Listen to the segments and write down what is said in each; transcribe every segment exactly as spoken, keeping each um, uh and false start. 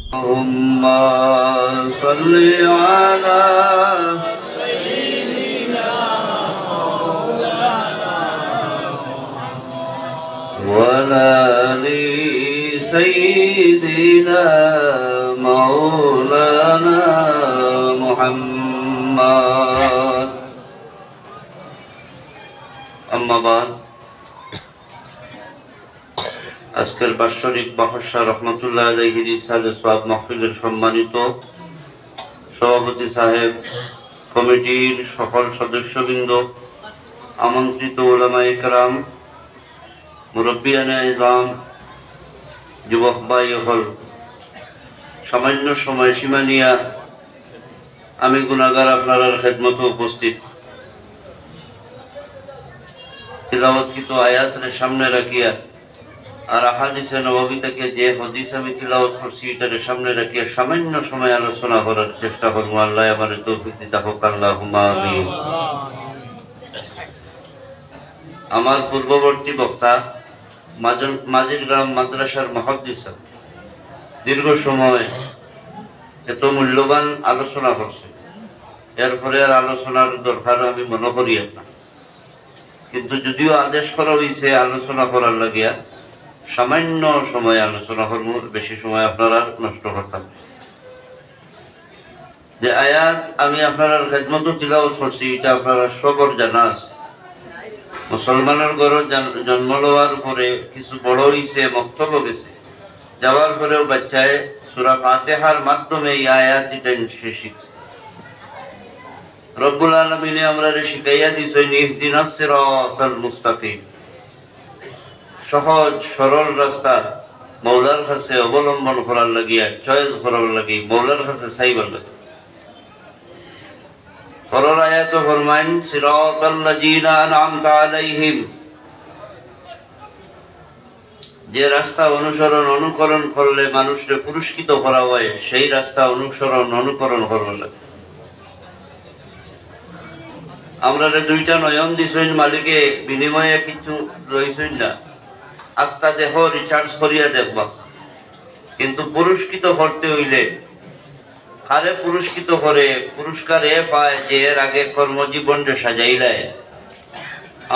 اللهم صل على وعلى آل سيدنا مولانا محمد. أما بعد. আজকের বাৎসরিক বাহস্যা রহমতুল্লাহ আলাইহির ইসালে সওয়াব মাহফিলের সম্মানিত সভাপতি সাহেব, কমিটির সকল সদস্যবৃন্দ, আমন্ত্রিত উলামায়ে কেরাম, মুরব্বিয়ানে ইজাম, যুবক ভাই অকল, সামান্য সময়সীমা নিয়া আমি গুনাহগার আপনারার খেদমতো উপস্থিত। তিলাওয়াতকৃত আয়াতরে সামনে রাখিয়া আর আহাদিসে নববী থাকি যে হাদিস আমি তিলাওয়াত করছি, ইটারে সামনে রাখিয়া সামান্য সময় আলোচনা করার চেষ্টা করমু। আল্লায় আমারে তৌফিক দিতা হউক, আল্লাহুম্মা আমিন। আমার পূর্ববর্তী বক্তা মাজন-, মাঝির গ্রাম মাদ্রাসার মুহাদ্দিস সাহেব দীর্ঘ সময় এত মূল্যবান আলোচনা করছে, এরপরে আর আলোচনার দরকার আমি মনে করি না। কিন্তু যদিও আদেশ করা হইছে আলোচনা করার লাগিয়া, সামান্য সময় আলোচনা করমু, বেশি সময় আপনারার নষ্ট করতাম না। যে আয়াত আমি আপনারার খেদমতো তিলাওয়াত করছি, ইটা আপনারার সবর জানা আছে। মুসলমানর ঘরো জন-, জন্ম লওয়ার পরে কিছু বড় হইছে, মক্তবো গেছে, যাওয়ার পরেও বাচ্চায় সূরা ফাতিহার মাধ্যমে এই আয়াত ইটা সে শিখছে। রব্বুল আলামিনে আমরারে শিখাইয়া দিছইন, ইহদিনাস সিরাতাল মুস্তাকিম, সহজ সরল রাস্তা মৌলার কাছে অবলম্বন করার লাগিয়া, চয়েস করার লাগি, মৌলার কাছে চাইবার লাগি। পরর আয়াতো ফরমাইন, সিরাতাল্লাযীনা আনআমতা আলাইহিম, যে রাস্তা অনুসরণ অনুকরণ করলে মানুষরে পুরস্কৃত করা হয়, সেই রাস্তা অনুসরণ অনুকরণ করবার লাগি। আমরারে দুইটা নয়ন দিছইন মালিকে, বিনিময়ে কিছু লইছইন না। আস্তা দেহ recharge করিয়া দেখবা, কিন্তু পুরস্কৃত করতে হইলে কারে পুরস্কৃত করে? পুরস্কার এ পায় যে এর আগে কর্মজীবনরে সাজাইলায়।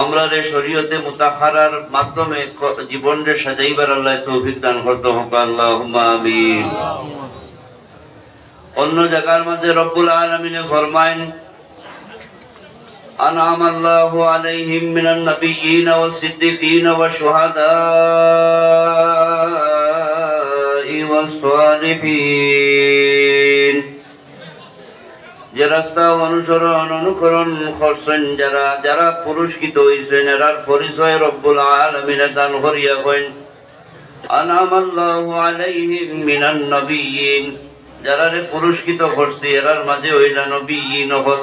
আমরারে শরীয়তে মুতাহহারার মাধ্যমে ক-, জীবনরে সাজাইবার আল্লায় তৌফিক দান করতা হউক, আল্লাহুম্মা আমিন। অন্য জাগার মাঝে রব্বুল আলামিনে ফরমাইন, আনআমাল্লাহু আলাইহিম মিনান নাবিয়্যিনা ওয়াস সিদ্দিকিনা ওয়াশ শুহাদাই ওয়াস সালিহিন। যে রাস্তা অনুসরণ অনুকরণ করছইন যারা, যারা পুরস্কৃত হইছইন, এরার পরিচয় রব্বুল আলামিনে দান করিয়া কইন, আনআমাল্লাহু আলাইহিম মিনান নাবিয়্যিন, যারারে পুরস্কৃত করছি, এরার মাঝে অইলা নবিয়্যিন অকল,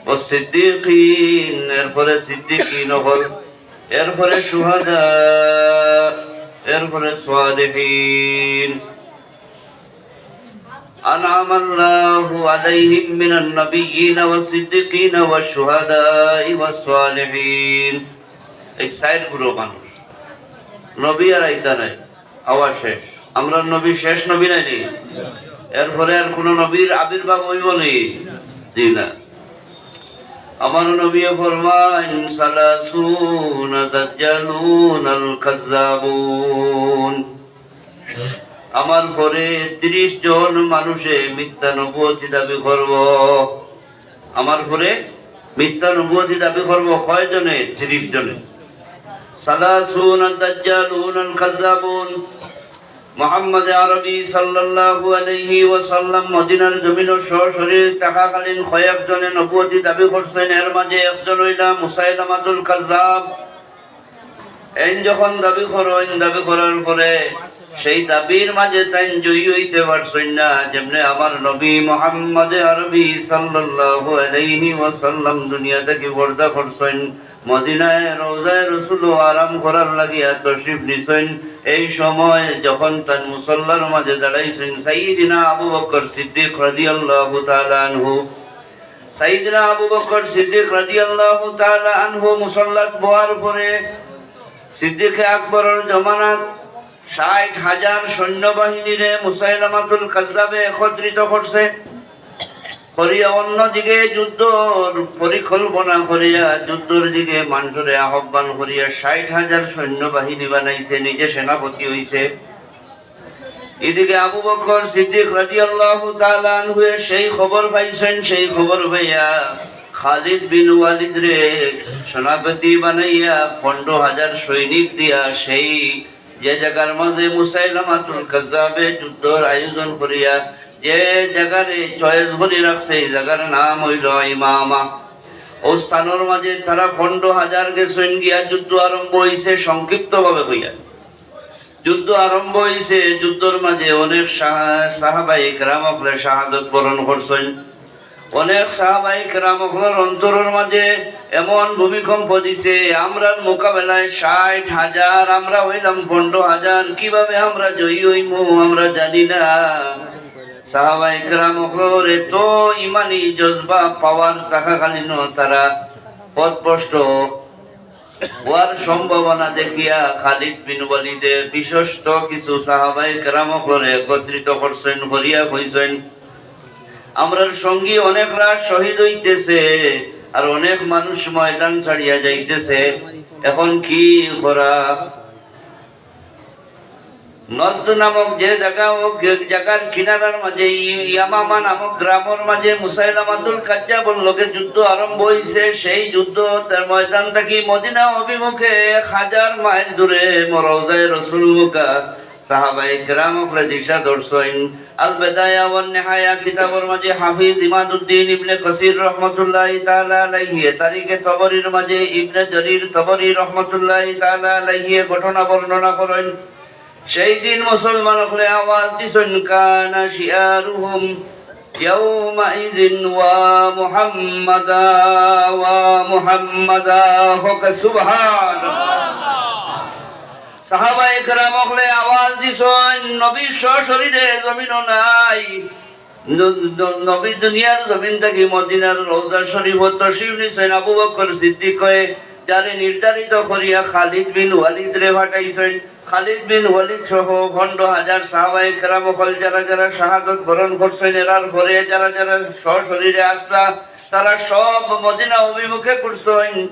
ওয়াস সিদ্দিকিন, এরপরে সিদ্দিকিন অকল, এরপরে শুহাদা, এরপরে সালিহিন। আনআমাল্লাহু আলাইহিম মিনান নাবিয়্যিনা ওয়াস সিদ্দিকিনা ওয়াশ শুহাদাই ওয়াস সালিহিন। এই চাইর group মানুষ। নবী আর আইতা নাই, আওয়া শেষ। আমরার নবী শেষ নবী নায়নি? এরপরে আর কুনু নবীর আবির্ভাব অইবো নি? জি না। আমার নবীয়ে ফরমাইন, সালাসুনা দাজ্জালুনাল কাজ্জাবুন। আমার পরে তিরিশ জন মানুষে মিথ্যা নবুয়তি দাবি করবো। আমার পরে মিথ্যা নবুয়তি দাবি করবো কয়জনে? তিরিশ জনে। সালাসুনা দাজ্জালুনাল কাজ্জাবুন। মুহাম্মদে আরবি সাল্লাল্লাহু আলাইহি ওয়াসাল্লাম মদিনার জমিনো সশরীর থাকাকালীন কয়েকজনে নবুয়তি দাবি করছইন, এর মাঝে একজন অইলা মুসাইলামাতুল কাজ্জাব। এইন যখন দাবি করইন, দাবি করার পরে সেই দাবির মাঝে তাইন জয়ী অইতে পারছইন না। যেমনে আমার নবী মুহাম্মদে আরবি সাল্লাল্লাহু আলাইহি ওয়াসাল্লাম দুনিয়া থাকি পর্দা করছইন, মদিনায় রওজায়ে রসুলো আরাম করার লাগিয়া তশরিফ নিছইন। এই সময় যখন তান মুসল্লার মাঝে দাঁড়াইছইন সাইয়্যিদিনা আবু বকর সিদ্দিক রাদিয়াল্লাহু তাআলা আনহু, সাইয়্যিদিনা আবু বকর সিদ্দিক রাদিয়াল্লাহু তাআলা আনহু মুসল্লাত বওয়ার পরে সিদ্দিকে আকবরর জমানাত ষাইট হাজার সৈন্যবাহিনীরে মুসাইলামাতুল কাজ্জাবে একত্রিত করছে। করিয়া অন্যদিকে যুদ্ধর পরিকল্পনা করিয়া যুদ্ধর দিকে মানষরে আহ্বান করিয়া ষাইট হাজার সৈন্যবাহিনী বানাইছে, নিজে সেনাপতি অইছে। এদিকে আবু বকর সিদ্দিক রাদিয়াল্লাহু তাআলা আনহুয়ে সেই খবর পাইছইন, সেই খবর পাইয়া খালিদ বিন ওয়ালিদরে সেনাপতি বানাইয়া পনরো হাজার সৈনিক দিয়া সেই যে জাগার মাঝে মুসাইলামাতুল কাজ্জাবে যুদ্ধর আয়োজন করিয়া যে জাগারে choice করি রাখছে, এই জাগার নাম অইলো ইয়ামামা। অউ স্থানর মাঝে তারা পনরো হাজার গেছইন গিয়া যুদ্ধ আরম্ভ অইছে, সংক্ষিপ্তভাবে কইয়া। যুদ্ধ আরম্ভ অইছে, যুদ্ধর মাঝে অনেক সাহা-, সাহাবায়ে কেরাম অকলে শাহাদত বরণ করছইন। অনেক সাহাবায়ে কেরাম অকলর অন্তরর মাঝে এমন ভূমিকম্প দিছে, আমরার মোকাবেলায় ষাইট হাজার, আমরা অইলাম পনরো হাজার, কিভাবে আমরা জয়ী অইমু আমরা জানি না। সাহাবায়ে কেরাম অকলর এত ইমানি জজবা, power থাকাকালীনও তারা পথভ্রষ্ট অওয়ার সম্ভাবনা দেখিয়া খালিদ বিন ওয়ালিদে বিশ্বস্ত কিছু সাহাবায়ে কেরাম অকলরে একত্রিত করছইন, করিয়া কইছইন, "আমরার সঙ্গী অনেকরা শহীদ অইতেছে, আর অনেক মানুষ ময়দান ছাড়িয়া যাইতেছে, এখন কি করা?" নজদ নামক যে জাগা, অউ জাগার কিনারার মাঝে ই-, ইয়ামামা নামক গ্রামর মাঝে মুসাইলামাতুল কাজ্জাবর লগে যুদ্ধ আরম্ভ অইছে। সেই যুদ্ধ তার ময়দান থাকি মদিনা অভিমুখে এক হাজার মাইল দূরে রওজায়ে রসুল মুকা সাহাবায়ে কেরাম অকলে দিশা ধরছইন। আল বেদায়া ওয়ান নেহায়া কিতাবর মাঝে হাফিজ ইমাদুদ্দিন ইবনে কাসির রহমতুল্লাহি তাআলা আলাইহি, তারিখে তবরির মাঝে ইবনে জরির তবরি রহমতুল্লাহি তাআলা আলাইহি ঘটনা বর্ণনা করইন। সেই দিন মুসলমান অকলে আওয়াজ দিছইন, কানা শিআরুহুম ইয়াউমাইযিন ওয়া মুহাম্মাদা, ওয়া মুহাম্মাদা। কউক্কা সুবহানাল্লাহ। সাহাবায়ে কেরাম অকলে আওয়াজ দিছইন, নবী সশরীরে জমিনো নাই। ন-, ন-, নবী দুনিয়ার জমিন থাকি মদিনার রওজা শরীফো তশরিফ নিছইন। আবু বকর সিদ্দিকে যারে নির্ধারিত করিয়া খালিদ বিন ওয়ালিদরে পাঠাইছইন। খালিদ বিন ওয়ালিদ সহ পনরো হাজার সাহাবায়ে কেরাম অকল যারা যারা শাহাদত বরণ করছইন, এরার পরে যারা যারা সশরীরে আছলা, তারা সব মদিনা অভিমুখে ঘুরছইন।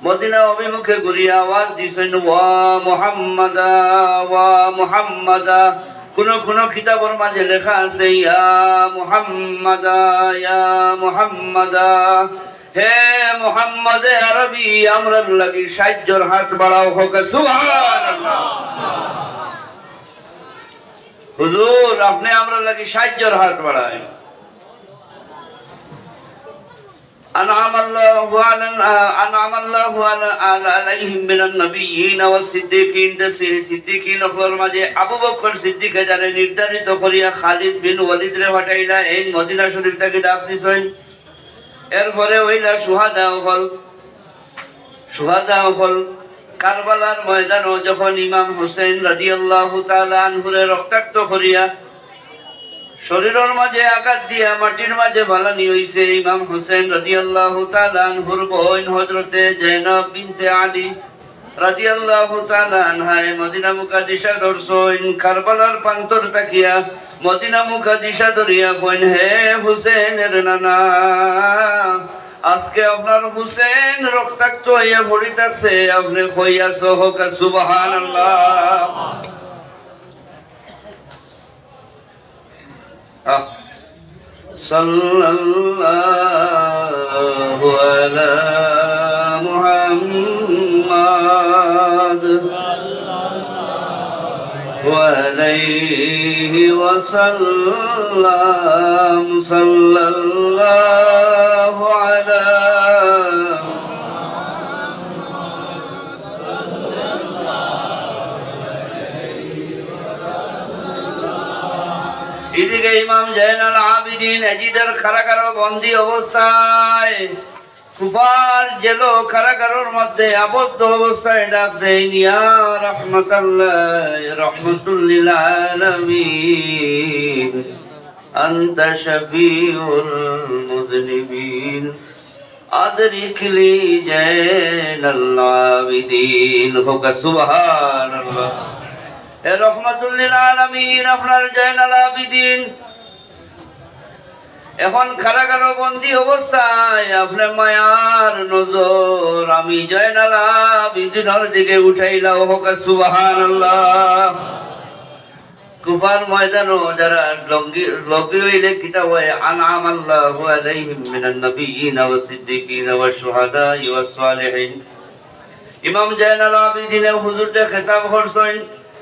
মদিনা অভিমুখে ঘুরিয়া আওয়াজ দিছইন, "ওয়া মুহাম্মাদা, ওয়া মুহাম্মাদা।" কুনু কুনু কিতাবর মাঝে লেখা আছে, "ইয়া মুহাম্মাদা, ইয়া মুহাম্মাদা।" হে মুহাম্মদে আরবি, আমরার লাগি সাহায্যর হাত বাড়াও, কউক্কা সুবহানাল্লাহ। হুজুর, আপনে আমরার লাগি সাহায্যর হাত বাড়াইন। আনআমাল্লাহু আলা, আনআমাল্লাহু আলা, আলা, আলাইহিম মিনান নাবিয়্যিনা ওয়াস সিদ্দিকিন, যে সি-, সিদ্দিকিন অকলর মাঝে আবু বকর সিদ্দিকে যারে নির্ধারিত করিয়া খালিদ বিন ওয়ালিদরে পাঠাইলা এইন মদিনা শরীফ থাকি ডাক দিছইন। এরপরে অইলা শুহাদা অকল, শুহাদা অকল। কারবালার ময়দানো যখন ইমাম হুসেন রাদিয়াল্লাহু তাআলা আনহুরে রক্তাক্ত করিয়া শরীরর মাঝে আঘাত দিয়া মাটির মাঝে ফালানি অইছে, ইমাম হুসেন রাদিয়াল্লাহু তাআলা আনহুর বইন হযরতে জয়নব বিনতে আলী রাদিয়াল্লাহু তাআলা আনহায় মদিনা মুখা দিশা ধরছইন। কারবালার প্রান্তর থাকিয়া মদিনা মুখা দিশা ধরিয়া কইন, "হে হুসেনর নানা, আজকে আপনার হুসেন রক্তাক্ত অইয়া পড়ি থাকছে, আপনে কই আছো?" কউক্কা সুবহানাল্লাহ। আহ। সাল্লাল্লাহু আলা মুহাম্মাদ ওয়া আলাইহি ওয়া সাল্লাম। সাল্লাল্লাহু আলা এদিকে ইমাম জয়নাল আবিদিন এজিদের কারাগারো বন্দী অবস্থায়, কুফার জেলো কারাগারর মধ্যে আবদ্ধ অবস্থায় ডাক দেইন, ইয়া রাহমাতাল্লাহ, রহমাতুল লিল আলামিন, আনতা শাফিউল মুজনিবিন। আদরিকলি জয়নাল আবিদিন। কউক্কা সুবহানাল্লাহ। হে রহমাতুল্লিল আলামিন, আপনার জয়নাল আবিদিন এখন কারাগারো বন্দী অবস্থায় আপনে মায়ার নজর আমি জয়নাল আবিদিনর দিকে উঠাইলাও, কউক্কা সুবহানাল্লাহ। কুফার ময়দানো যারা লঙ্গি-, লঙ্গি অইলে কিতা অয়, আনআমাল্লাহু আলাইহিম মিনান নাবিয়্যিনা ওয়াস সিদ্দিকিনা ওয়াশ শুহাদাই ওয়াস সালিহিন। ইমাম জয়নাল আবিদিনে হুজুররে খেতাব করছইন,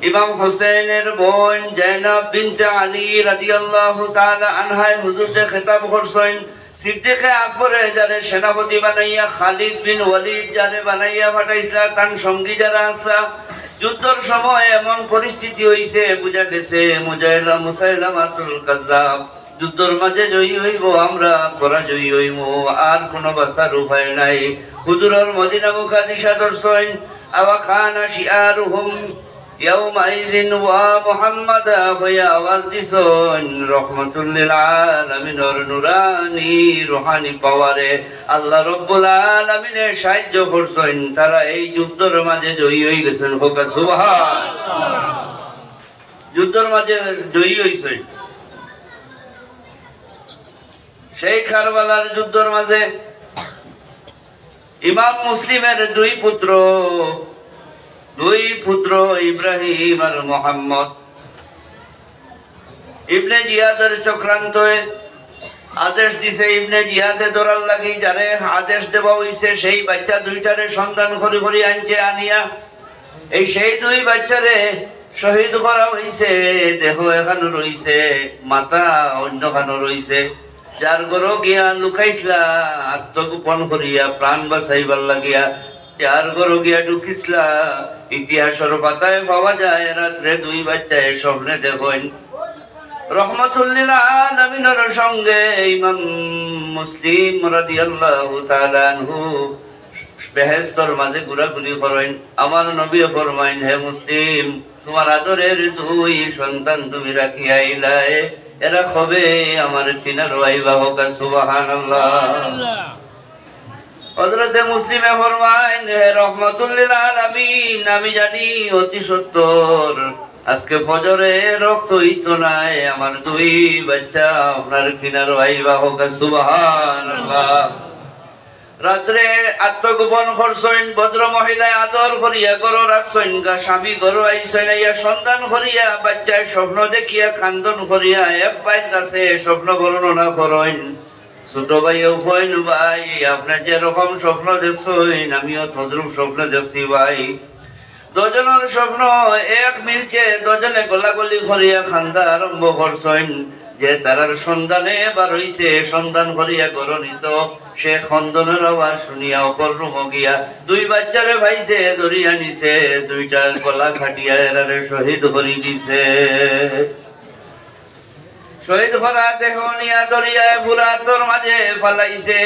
ইমাম হুসেনের বইন জয়নাব বিনতে আলী রাদিয়াল্লাহু তাআলা আনহায় হুজুররে খেতাব করছইন, সিদ্দিকে আকবরে যারে সেনাপতি বানাইয়া, খালিদ বিন ওয়ালিদ যারে বানাইয়া পাঠাইছলা, তান সঙ্গী যারা আছলা, যুদ্ধর সময় এমন পরিস্থিতি অইছে, বুঝা গেছে মুজাইলা-, মুসাইলামাতুল কাজ্জাব যুদ্ধর মাঝে জয়ী অইবো, আমরা পরাজয়ী অইমু, আর কোনো বাঁচার উপায় নাই। হুজুরর মদিনা মুকাদ্দিসা ধরছইন, আওয়া কানা শিআরুহুম ইয়াউমাইযিন ওয়া মুহাম্মাদা কইয়া আওয়াজ দিছইন, রহমাতুল্লিল আলামিনর নুরানি রুহানি পাওয়ারে আল্লাহ রব্বুল আলামিনে সাহায্য করছইন, তারা এই যুদ্ধর মাঝে জয়ী অইগেছইন। কউক্কা সুবহান। যুদ্ধর মাঝে জয়ী অইছইন। সেই কারবালার যুদ্ধর মাঝে ইমাম মুসলিমের দুই পুত্র, দুই পুত্র ইব্রাহিম আর মোহাম্মদ, ইবনে জিয়াদর চক্রান্তয়ে আদেশ দিছে ইবনে জিয়াদে ধরার লাগি, যারে আদেশ দেওয়া অইছে সেই বাচ্চা দুইটারে সন্ধান করি করি আনছে, আনিয়া এই সেই দুই বাচ্চারে শহীদ করা অইছে। দেহ এখানো রইছে, মাথা অন্যখানো রইছে। যার ঘরো গিয়া লুকাইছলা আত্মগোপন করিয়া প্রাণ বাঁচাইবার লাগিয়া, যার ঘরো গিয়া ঢুকিছলা, ইতিহাসর পাতায় পাওয়া যায় রাত্রে দুই বাচ্চায় স্বপ্নে দেখইন রহমাতুল্লিল আলামিনর সঙ্গে ইমাম মুসলিম রাদিয়াল্লাহু তাআলা আনহু বেহেস্তর মাঝে ঘুরাঘুরি করইন। আমার নবী ফরমাইন, হে মুসলিম, তুমার আদরের দুই সন্তান তুমি রাখিয়া আইলায়, এরা কবে আমার কিনারো আইবা? কউক্কা সুবহানাল্লাহ। হযরতে মুসলিমে ফরমাইন, হে রহমাতুল্লিল আলামিন, আমি জানি অতি সত্বর আজকে ফজরে রক্ত অইতো নায়, আমার দুই বাচ্চা আপনার কিনারো আইবা। কউক্কা সুবহানাল্লাহ। রাত্রে আত্মগোপন করছইন, ভদ্র মহিলায় আদর করিয়া ঘরো রাখছইন, গা স্বামী ঘরো আইছইন, আইয়া সন্ধান করিয়া বাচ্চায় স্বপ্ন দেখিয়া কান্দন করিয়া এক ভাইর কাছে স্বপ্ন বর্ণনা করইন। ছোট ভাইয়েও কইন, ভাই, আপনে যেরকম স্বপ্ন দেখছইন, আমিও তদ্রূপ স্বপ্ন দেখছি ভাই। দুইজনর স্বপ্ন এক মিলছে, দুইজনে গলাগলি করিয়া কান্দা আরম্ভ করছইন। যে তারার সন্ধানে বার অইছে, সন্ধান করিয়া ঘরো নিতো, সে কান্দনর আওয়াজ শুনিয়া অপর রুমো গিয়া দুই বাচ্চারে পাইছে, ধরিয়া নিছে, দুইটার গলা কাটিয়া এরারে শহীদ করি দিছে। শহীদ করা দেহ নিয়া দরিয়ায়ে ফুরাতর মাঝে ফালাইছে,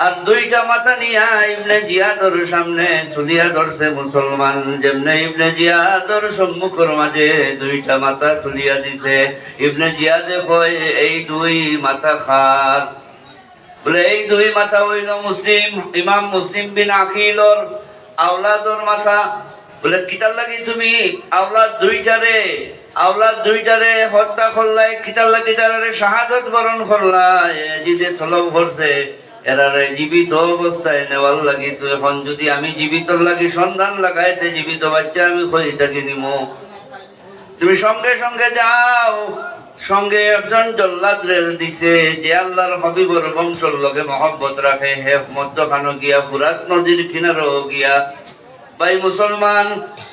আর দুইটা মাথা নিয়া ইবনে জিয়াদর সামনে তুলিয়া ধরছে মুসলমান। যেমনে ইবনে জিয়াদর সম্মুখর মাঝে দুইটা মাথা তুলিয়া দিছে, ইবনে জিয়াদে কয়, এই দুই মাথা কার? বলে, এই দুই মাথা অইলো মুসলিম, ইমাম মুসলিম বিন আকিলর আওলাদর মাথা। বলে, কিতার লাগি তুমি আওলাদ দুইটারে, আওলাদ দুইটারে হত্যা করলায়, কিতার লাগি তারারে শাহাদত বরণ করলায়? এজিদে তলব করছে, এরারে জীবিত অবস্থায় নেওয়ার লাগি। তো এখন যদি আমি জীবিতর লাগি সন্ধান লাগাইতে, জীবিত বাচ্চা আমি কই থাকি নিমু? তুমি সঙ্গে সঙ্গে যাও। সঙ্গে একজন জল্লাদরে দিছে, যে আল্লাহর হাবিবর বংশর লগে মহব্বত রাখে, হে মধ্যখানো গিয়া, ফুরাত নদীর কিনারো গিয়া। ভাই মুসলমান,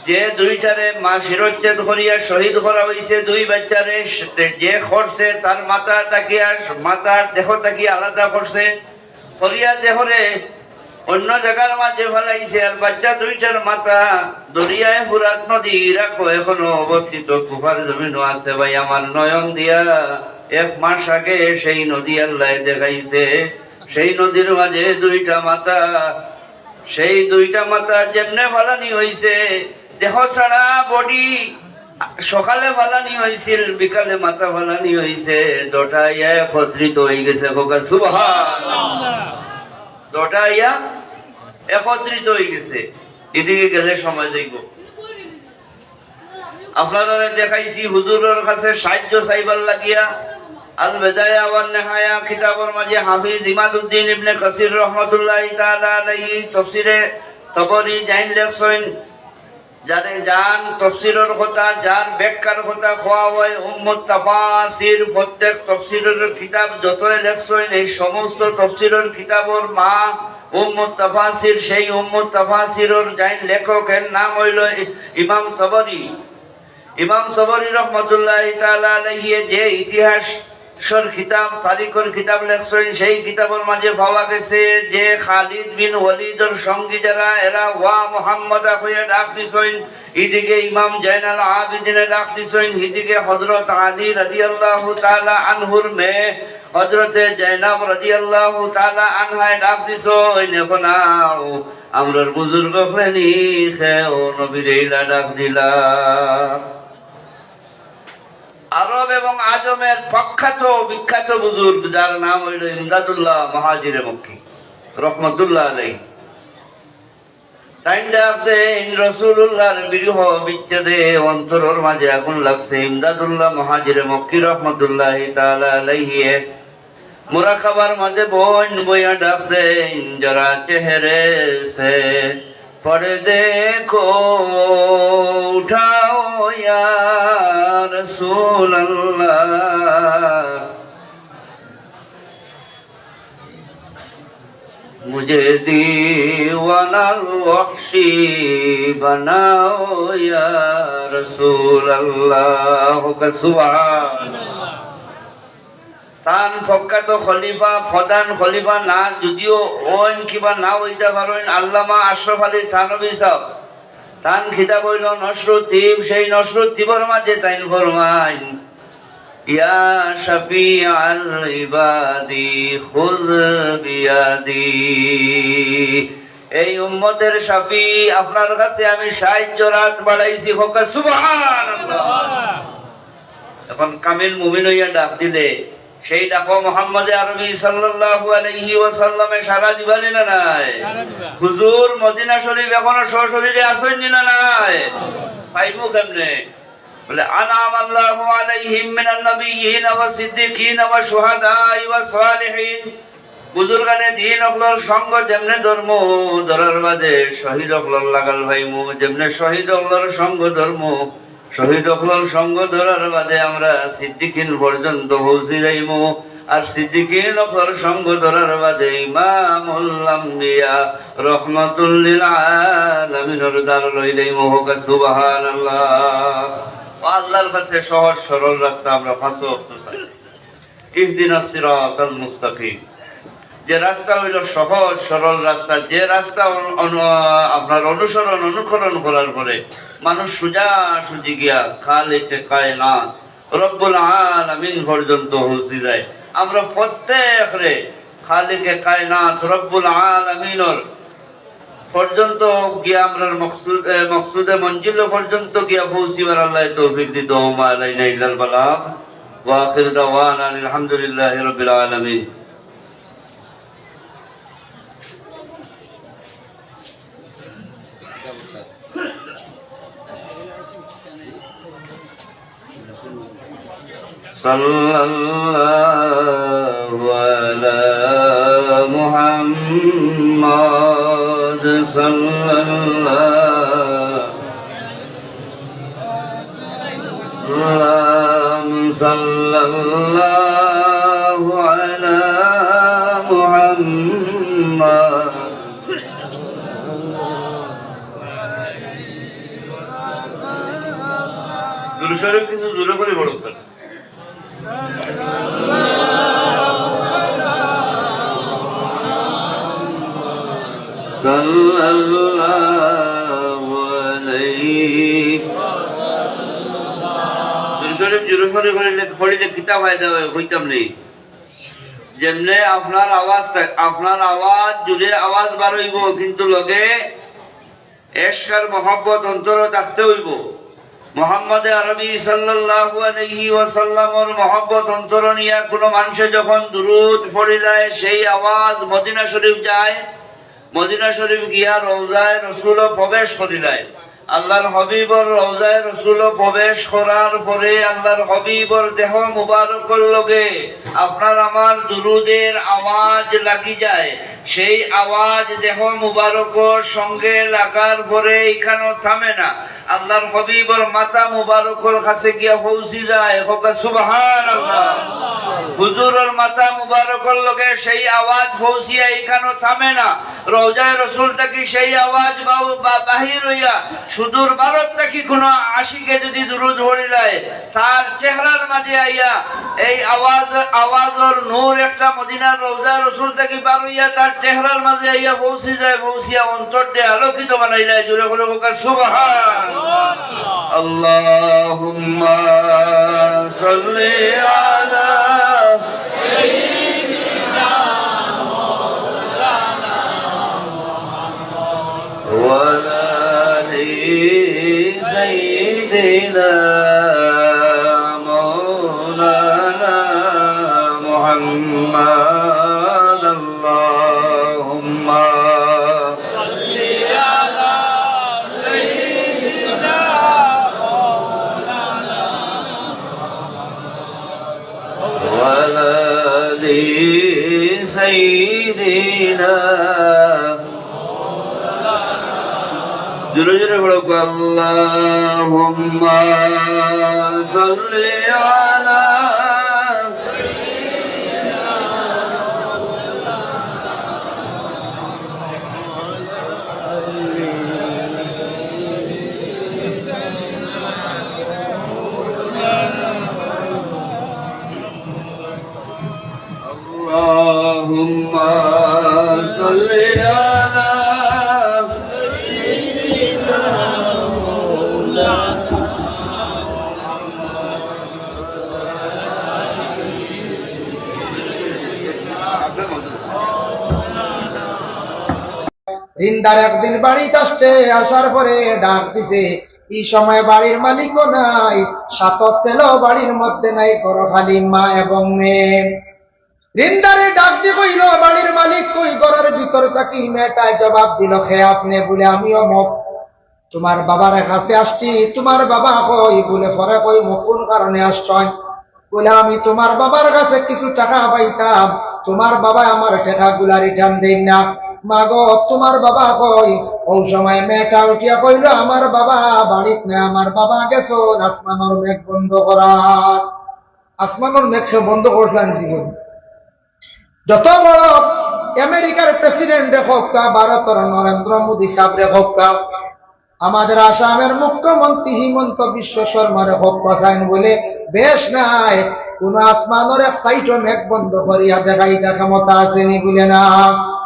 যে দুইটারে মা শিরচ্ছেদ করিয়া শহীদ করা অইছে, দুই বাচ্চারে, সে-, যে করছে, তার মাথা থাকিয়া, মাথার দেহ থাকিয়া আলাদা করছে, করিয়া দেহরে অন্য জাগার মাঝে ফালাইছে, আর বাচ্চা দুইটার মাথা দরিয়ায়ে ফুরাত নদী ইরাকো এখনো অবস্থিত, কুফার জমিনো আছে। ভাই, আমার নয়ন দিয়া এক মাস আগে সেই নদী আল্লায় দেখাইছে, সেই নদীর মাঝে দুইটা মাথা, সেই দুইটা মাথা যেমনে ফালানি অইছে, দেহ ছাড়া বডি, সকালে ফালানি অইছিল, বিকালে মাথা ফালানি অইছে, দুইটা আইয়া একত্রিত অইগেছে। কউক্কা সুবহানাল্লাহ। দুইটা আইয়া একত্রিত অইগেছে। এদিকে গেলে সময় যাইবো। আপনারারে দেখাইছি হুজুরর কাছে সাহায্য চাইবার লাগিয়া। আল বেদায়া ওয়ান নেহায়া কিতাবর মাঝে হাফিজ ইমাদুদ্দিন ইবনে কাসির রহমতুল্লাহি তাআলা আলাইহি তফসিরে তবরি যাইন লেখছইন, যারে যান তফসিরর কথা, যার ব্যাখ্যার কথা কওয়া হয় উম্মুত তাফাসির, প্রত্যেক তফসিরর কিতাব যতই লেখছইন, এই সমস্ত তফসিরর কিতাবর মা উম্মুত তাফাসির, সেই উম্মুত তাফাসিরর যাইন লেখকের নাম হইল ই-, ইমাম তবরি। ইমাম তবরি রহমতুল্লাহি তাআলা আলাইহি যে ইতিহাসর কিতাব, তারিখর কিতাব লেখছইন, সেই কিতাবর মাঝে পাওয়া গেছে যে খালিদ বিন ওয়ালিদর সঙ্গী যারা, এরা ওয়া মুহাম্মদা কইয়া ডাক দিছইন, ইদিকে ইমাম জাইনাল আবিদিনে ডাক দিছইন, ইদিকে হযরত আলী রাদিয়াল্লাহু তাআলা আনহুর মেয়ে হযরতে জাইনাব রাদিয়াল্লাহু তাআলা আনহায় ডাক দিছইন, এখন আও, আমরার বুজুর্গ অকলে নি কেউ নবীরে ইলা ডাক দিলা। আরব এবং আজমের প্রখ্যাত বিখ্যাত বুজুর্গ, যার নাম হইল ইমদাদুল্লাহ মুহাজিরে মক্কি রহমতুল্লাহ আলাইহি। তাইন ডাক দেইন, রসুলুল্লাহর বিরহ বিচ্ছেদে অন্তরর মাঝে আগুন লাগছে। ইমদাদুল্লাহ মুহাজিরে মক্কি রহমতুল্লাহি তাআলা আলাইহি এক মুরাকাবার মাঝে বইন বইয়া ডাক দেইন, যারা চেহারে সে পর্দে কো উঠাও ইয়া রাসূলুল্লাহ, মুঝে দিওয়ানাল ওয়াহশি বানাও ইয়া রাসূলুল্লাহ। সুবহানাল্লাহ। তান প্রখ্যাত খলিফা, প্রধান খলিফা না যদিও অইন কিবা না অইতা পারইন, আল্লামা আশরাফ আলী থানভী সাহেব, তান কিতাব অইল নশরুত তিব, সেই নশরুত তিবর মাঝে তাইন ফরমাইন, ইয়া শাফিআল ইবাদি খুয বিয়াদি। এই উম্মতের শাফি, আপনার কাছে আমি সাহায্যর হাত বাড়াইছি। কউক্কা সুবহানাল্লাহ। এখন কামিল মুমিন অইয়া ডাক দিলে, সেই ডাকো মুহাম্মদে আরবি সাল্লাল্লাহু আলাইহি ওয়াসাল্লামে সাড়া দিবা নি না নাই? হুজুর মদিনা শরীফ এখনো সশরীরে আছইন নি না নাই? পাইমু কেমনে? বলে, আনআমাল্লাহু আলাইহিম মিনান নাবিয়্যিনা ওয়াস সিদ্দিকিনা ওয়াশ শুহাদাই ওয়াস সালিহিন। বুজুর্গানে দিন অকলর সঙ্গ যেমনে ধরমু, ধরার বাদে শহীদ অকলর লাগাল পাইমু, যেমনে শহীদ অকলর সঙ্গ ধরমু, শহীদ অকলর সঙ্গ ধরার বাদে আমরা সিদ্দিকিন পর্যন্ত পৌঁছি যাইমু, আর সিদ্দিকিন অকলর সঙ্গ ধরার বাদে ইমামুল আম্বিয়া রহমাতুল লিল আলামিনর দ্বার লই যাইমু। কউক্কা সুবহানাল্লাহ। ও আল্লাহর কাছে সহজ সরল রাস্তা আমরা পাঁচ ওয়াক্ত চাই। ইহদিনাস সিরাতাল মুস্তাকিম। যে রাস্তা অইল সহজ সরল রাস্তা, যে রাস্তা অনু-, অনু-, আপনার অনুসরণ অনুকরণ করার পরে মানুষ সোজাসুজি গিয়া খালিকে কায়নাত রব্বুল আলামিন পর্যন্ত পৌঁছি যায়। আমরা প্রত্যেকরে খালিকে কায়নাত রব্বুল আলামিনর পর্যন্ত গিয়া আমরার মকসুদ, এ, মকসুদে মঞ্জিল পর্যন্ত গিয়া পৌঁছিবার আল্লাহ তৌফিক দিত। ওমা আলাইনা ইল্লাল বালাগ। ওয়া আখির দাওয়ানা আলহামদুলিল্লাহি রাব্বিল আলামিন। صلى الله على محمد، صلى الله، اللهم صلى الله على محمد. দুরূদ শরীফ কিছু জোরে করি পড়ুন। সাল্লাল্লাহু আলাইহি। দুরূদ শরীফ জোরে করি পড়িলে, পড়িলে কিতা ফায়দা অয়, কইতাম নি। যেমনে আপনার আওয়াজ থাক-, আপনার আওয়াজ জোরে আওয়াজ বার অইবো, কিন্তু লগে এশক আর মহব্বত অন্তরো থাকতে অইবো। মুহাম্মদে আরবি সাল্লাল্লাহু আলাইহি ওয়াসাল্লামর মহব্বত অন্তরো নিয়া কোনো মানষে যখন দুরূদ পড়িলায়, সেই আওয়াজ মদিনা শরীফ যায়, মদিনা শরীফ গিয়া রওজায়ে রসুলো প্রবেশ করিলায়। আল্লাহর হাবিবর রওজায়ে রসুলো প্রবেশ করার পরে আল্লাহর হাবিবর দেহ মুবারকর লগে আপনার আমার দুরুদের আওয়াজ লাগি যায়। সেই আওয়াজ দেহ মুবারকর সঙ্গে লাগার পরে ইখানো থামে না, আল্লাহর হাবিবর মাথা মুবারকর কাছে গিয়া পৌঁছি যায়। কউক্কা সুবহানাল্লাহ। হুজুরর মাথা মুবারকর লগে সেই আওয়াজ পৌঁছিয়া ইখানো থামে না, রওজায়ে রসুল থাকি সেই আওয়াজ বা-, বা-, বাহির অইয়া সুদূর ভারত থাকি কোনো আশিকে যদি দুরুদ পড়িলায়, তার চেহারার মাঝে আইয়া এই আওয়াজ, আওয়াজর নূর একটা মদিনার রওজায়ে রসুল থাকি বার অইয়া তার চেহারার মাঝে আইয়া পৌঁছি যায়, পৌঁছিয়া অন্তরটা আলোকিত বানাইলায়। জোরে বলো কউক্কা সুবহান। اللهم صل على وعلى آل سيدنا مولانا محمد. اللهم وعلى آل سيدنا. জোরে জোরে বলো, اللهم صل على. اللهم صل على سيدنا مولانا. রিন্দার একদিন বাড়িত আসছে, আসার পরে ডাক দিছে। ই সময় বাড়ির মালিকও নাই, সাথে ছেলেও বাড়ির মধ্যে নাই, ঘরো খালি মা এবং মেয়ে। রিন্দারে ডাক দি কইল, "বাড়ির মালিক কই?" ঘরর ভিতর থাকি মেয়েটায় জবাব দিল, "কে আপনে?" বলে, "আমি অমুক।" "তুমার বাবার কাছে আসছি, তুমার বাবা কই?" বলে, "পরে কইমু, কুন কারণে আসছইন?" বলে, "আমি তুমার বাবার কাছে কিছু টেকা পাইতাম, তুমার বাবায় আমার টেকাগুলা return দেইন না। মাগো, তুমার বাবা কই?" অউ সময় মেয়েটা উঠিয়া কইল, "আমার বাবা বাড়িত নাই, আমার বাবা গেছইন আসমানর মেঘ বন্ধ করাত।" আসমানর মেঘ কে বন্ধ করছলা নি জীবন? যত বড় আমেরিকার president রে কউক্কা, ভারতর নরেন্দ্র মোদী সাহেব রে কউক্কা, আমাদের আসামর মুখ্যমন্ত্রী হিমন্ত বিশ্ব শর্মারে কউক্কা, চাইন বলে বেশ নাই, কুনু আসমানর এক side ও মেঘ বন্ধ করিয়া দেখাইতা ক্ষমতা আছে নি? বলে না।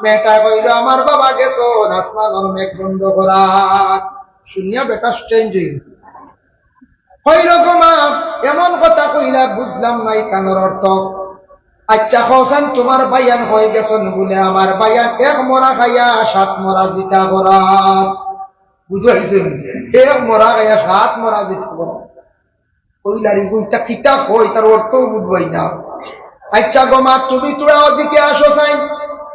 মেয়েটায় কইল, "আমার বাবা গেছইন আসমানর মেঘ বন্ধ করাত।" শুনিয়া বেটা strange অই গেছে। কইল, "গো মা, এমন কথা কইলা, বুঝলাম না ইখানর অর্থ। আইচ্ছা, কওছাইন তুমার ভাইয়াইন কই গেছইন?" বলে, "আমার ভাইয়াইন এক মরা খাইয়া সাত মরা জিতা করাত।" বুঝাইছইন? এক মরা খাইয়া সাত মরা জিতা করাত। কইলা, "রে গো, ইতা কিতা কয়, ইতার অর্থও বুঝবায় না।" "আইচ্ছা গো মা, তুমি থুড়া ওদিকে আসো চাইন।"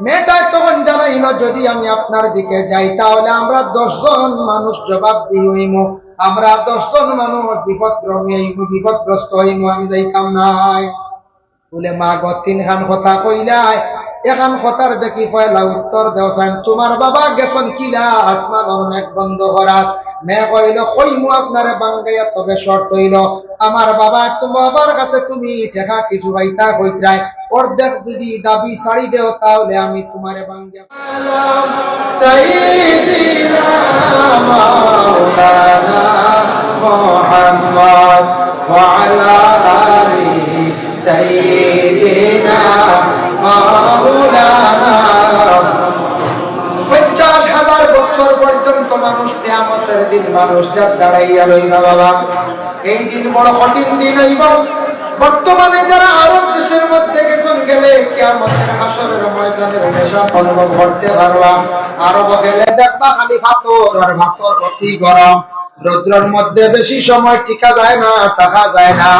মেয়েটায় তখন জানাইল, "যদি আমি আপনার দিকে যাই, তাহলে আমরা দশ জন মানুষ জবাবদিহি অইমু, আমরা দশ জন মানুষ বিপদগ্রস্ত অইমু, বিপদগ্রস্ত অইমু, আমি যাইতাম নায়।" বলে, "মা গো, তিনখান কথা কইলায়, এখান কথার দেখি পয়লা উত্তর দেও চাইন, তুমার বাবা গেছইন কিলা আসমানর মেঘ বন্ধ করাত?" মেয়ে কইল, "কইমু আপনারে ভাঙ্গাইয়া, তবে শর্ত অইল, আমার বাবা, তুমার বাবার কাছে তুমি টেকা কিছু পাইতা কইতরায়, অর্ধেক যদি দাবি ছাড়ি দেও, তাহলে আমি তুমারে ভাঙ্গিয়া।" سيدنا مولانا محمد وعلى آل سيدنا مولانا। পঞ্চাশ হাজার বছর পর্যন্ত মানুষ, কিয়ামতের দিন মানুষ জাত দাঁড়াইয়া রইবা বাবা। এই দিন বড় কঠিন দিন অইব। বর্তমানে যারা আরব দেশের মধ্যে গেছইন, গেলে কিয়ামতের হাশরের ময়দানের নেশা অনুভব করতে পারবা। আরব গেলে দেখবা খালি পাথর আর পাথর, অতি গরম, রৌদ্রর মধ্যে বেশি সময় টিকা যায় না, থাকা যায় না।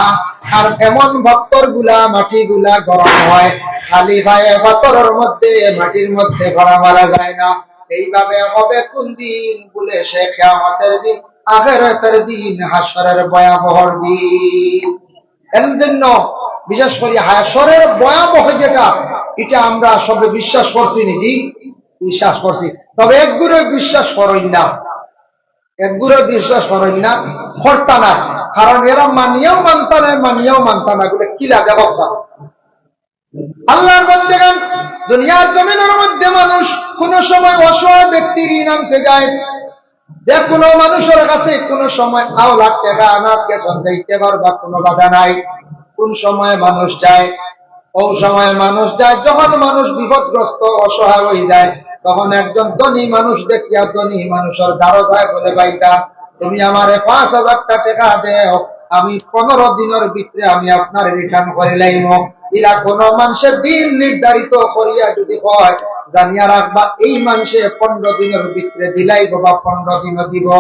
আর এমন পাথরগুলা, মাটিগুলা গরম হয়, খালি পায়ে পাথরর মধ্যে, মাটির মধ্যে পড়া মারা যায় না। এইভাবে হবে কোন দিন? বলে সে কিয়ামতের দিন। আখেরাতের দিন, হাশরের ভয়াবহর দিন। এর জন্য বিশেষ করি হাশরের ভয়াবহ যেটা, এটা আমরা সবে বিশ্বাস করছি নি? জি, বিশ্বাস করছি। তবে একগুরে বিশ্বাস করইন না, একগুরে বিশ্বাস করইন না, করতা না। কারণ এরা মানিয়াও মানতা না, মানিয়াও মানতা না, বলে কিলা দেখো। আল্লাহর বান্দেগান, দুনিয়ার জমিনের মধ্যে মানুষ কোন সময় অসহায় ব্যক্তির ঋণ আনতে যায়, যে কোনো মানুষের কাছে কোনো সময় আওলা টেকা আনাত গেছইন, যাইতে পারবা, কোনো বাধা নাই। কোন সময় মানুষ যায়? ও সময় মানুষ যায় যখন মানুষ বিপদগ্রস্ত, অসহায় হয়ে যায়, তখন একজন ধনী মানুষ দেখিয়া ধনী মানুষের দ্বারো যায়, বলে, "ভাইজান, তুমি আমারে পাঁচ হাজার টেকা দেও, আমি পনেরো দিনের ভিতরে আমি আপনার রিটার্ন করে লাইমু।" এরা কোনো মানুষের দিন নির্ধারিত করিয়া যদি হয়, জানিয়া রাখবা, এই মানুষে পনেরো দিনের ভিতরে দিলাইব বা পনেরো দিনও দিব।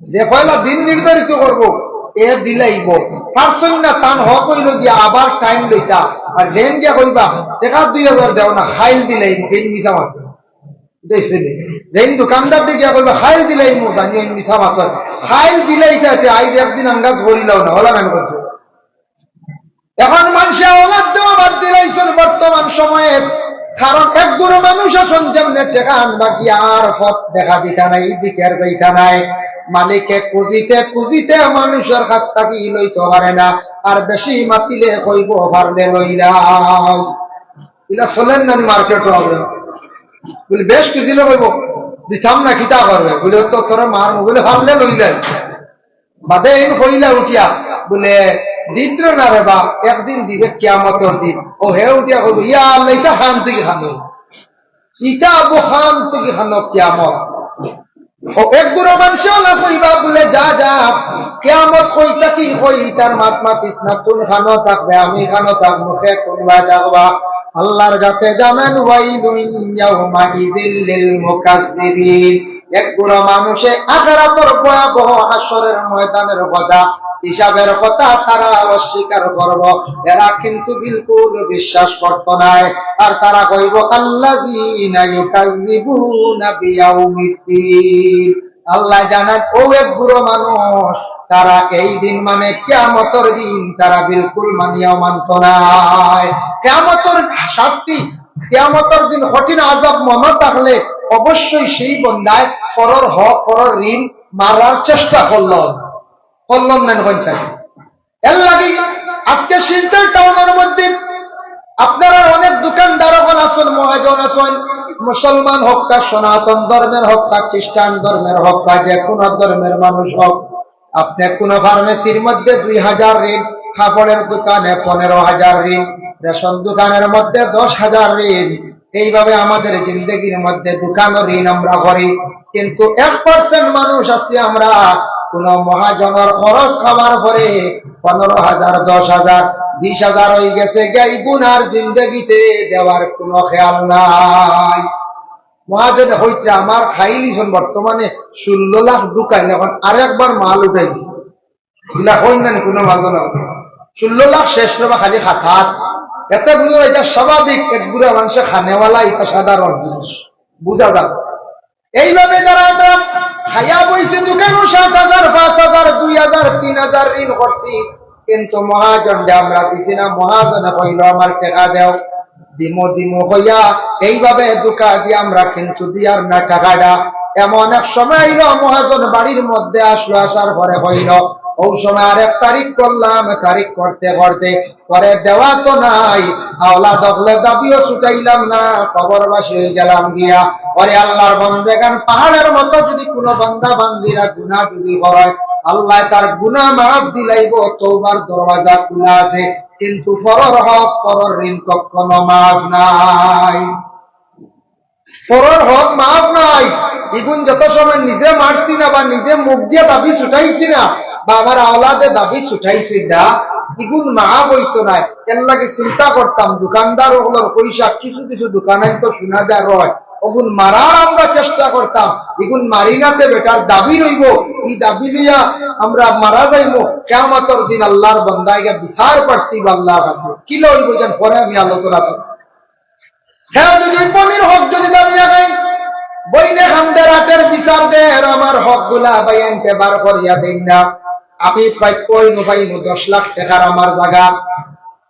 যে পয়লা দিন নির্ধারিত করব, এ দিলাইব। পারছইন না, তান হক হইল গিয়া আবার টাইম লইতা, আর যেন গিয়া কইবা, "টেকা দুই হাজার দেও না, খাইল দিলাইব", এই মিছা মাত। বুঝাইছে নি? যেন দোকানদার দিয়ে গিয়া কইবা, "খাইল দিলাইব", জানি এই মিছা মাত। খাইল দিলাইতা আছে, আইজ একদিন আন্দাজ করিলাও না, ওলা নান করছে। এখন মানুষে আওলাদ দেওয়া বাদ দিলাইছইন বর্তমান সময়ে, কারণ একগুলো মানুষ আছইন যেমনে টেকা আনবা কি আর পথ দেখা দিতা নাই, দিকে আর যাইতা নাই। মালিকে খুঁজিতে খুঁজিতে মানুষের কাছ থাকি লইতে পারে না, আর বেশি মাতিলে কইব, "পারলে লইলাম।" ইলা চলের না নি মার্কেটো? আমরা বলি, বেশ খুঁজিলে কইব, "দিতাম না, কিতা করবে?" বলে, "তো তোরা মার মোবাইলে পারলে লইলাই।" বাদে এই কইলা উঠিয়া, বলে, "দিত্র না রে বা, একদিন দিবে কিয়ামতর দিন।" ও হে উঠিয়া কইব, "ইয়া আল্লাহ, ইটা খান থেকে খানো, ইটা আবু খান থেকে খানো কিয়ামত।" ও এক গুরু মানুষে ওলা কইবা, বলে, "যা, যা, কিয়ামত কইতা কি কই, ইতার মাত মাতিস না, তুই খানো থাকবে, আমি খানো থাকবো, কে কোনবা থাকবা।" আল্লাহর যাতে জানেন, "ওয়াইলুন ইয়াউমাইযিল লিল মুকাজ্জিবিন।" এক গুরু মানুষে আখেরাতর ভয়াবহ হাশরের ময়দানের কথা, হিসাবের কথা তারা অস্বীকার করব, এরা কিন্তু বিলকুল বিশ্বাস করত নায়। আর তারা কইব, "আল্লাযীনা ইউকাযযিবুনা বিয়াউমিদ্দীন।" আল্লাহ জানান, ও এক গুরু মানুষ, তারা এই দিন মানে কিয়ামতর দিন তারা বিলকুল মানিয়াও মানত নায়। কিয়ামতর শাস্তি, কিয়ামতর দিন কঠিন আযাব মনে থাকলে অবশ্যই সেই বন্দায় পরর হক, পরর ঋণ মারার চেষ্টা করল, করল না, হন চাই। এর লাগি আজকে শিলচর টাউনের মধ্যে আপনারা অনেক দোকানদার অকল আছইন, মহাজন আছইন, মুসলমান হউক্কা, সনাতন ধর্মের হউক্কা, খ্রিস্টান ধর্মের হউক্কা, যে কোনো ধর্মের মানুষ হউক, আপনি কোনো ফার্মেসির মধ্যে দুই হাজার ঋণ, কাপড়ের দোকানে পনেরো হাজার ঋণ, রেশন দোকানের মধ্যে দশ হাজার ঋণ, এইভাবে আমাদের জিন্দেগির মধ্যে দোকানও ঋণ আমরা করি, কিন্তু এক পার্সেন্ট মানুষ আছি আমরা, কোন মহাজনের খরচ খাওয়ার পরে পনেরো হাজার, দশ হাজার, বিশ হাজার হয়ে গেছে, গিয়া ইগুন আর জিন্দেগিতে দেওয়ার কোনো খেয়াল নাই। মহাজন হইতে আমার খাইলিছইন বর্তমানে ষোলো লাখ ঢুকাইল, এখন আরেকবার মাল উঠাই দিছে। ইলা হইন না নি কোনো মাঝে না। ষোলো লাখ শেষ রে বা খালি খাতাত। এতে বুঝা যায়, এটা স্বাভাবিক, এক গুড়া মানুষে খানেওয়ালা, এটা সাধারণ জিনিস, বুঝা যায়। এইভাবে যারা আমরা খাইয়া বইছি দোকানো সাত হাজার, পাঁচ হাজার, দুই হাজার, তিন হাজার ঋণ করছি, কিন্তু মহাজনরে আমরা দিছি না। মহাজনে কইল, "আমার টেকা দেও।" দিমু দিমু কইয়া এইভাবে ধোঁকা দিয়া আমরা কিন্তু দিয়ার না টেকাটা। এমন এক সময় আইল, মহাজন বাড়ির মধ্যে আসলো, আসার পরে কইল, "ও সময় আরেক তারিখ করলাম, তারিখ করতে করতে পরে দেওয়া তো নাই, আওলাদ অকলে দাবিও ছুটাইলাম না, কবরবাসী হয়ে গেলাম গিয়া।" ওরে আল্লাহর বন্দেগান, পাহাড়ের মতো যদি কোনো বান্দা বান্দিরা গুনাহ যদি করে, আল্লাহ তার গুনাহ মাফ দিলাইব, তওবার দরওয়াজা খোলা আছে। কিন্তু পরর হক, পরর ঋণ কখনো মাফ নাই। পরর হক মাফ নাই। ইগুন যত সময় নিজে মারছি না বা নিজে মুখ দিয়া দাবি ছুটাইছি না বা আমার আওলাদে দাবি ছুটাইছি না, ইগুন মাফ হইতো নাই। এর লাগি চিন্তা করতাম, দোকানদার অকলর পয়সা কিছু কিছু দোকানে তো শোনা যায় রয়, ওগুন মারার আমরা চেষ্টা করতাম, ইগুন মারি না তে বেটার দাবি রইব, এই দাবি লইয়া আমরা মারা যাইব। কিয়ামতর দিন আল্লাহর বন্দায় গিয়া বিচার প্রার্থী আল্লাহর কাছে কি লইব যেন পরে আমি আলোচনা করব। হ্যাঁ, যদি পনির হক যদি দাবি লাগাই, বইনে কান্দের, আটের বিচার দের, আমার হকগুলা ভাইয়াইন্তে বার করিয়া দেইন না। আমি প্রাপ্য অইনু পাইনু দশ লাখ টেকার আমার জাগা,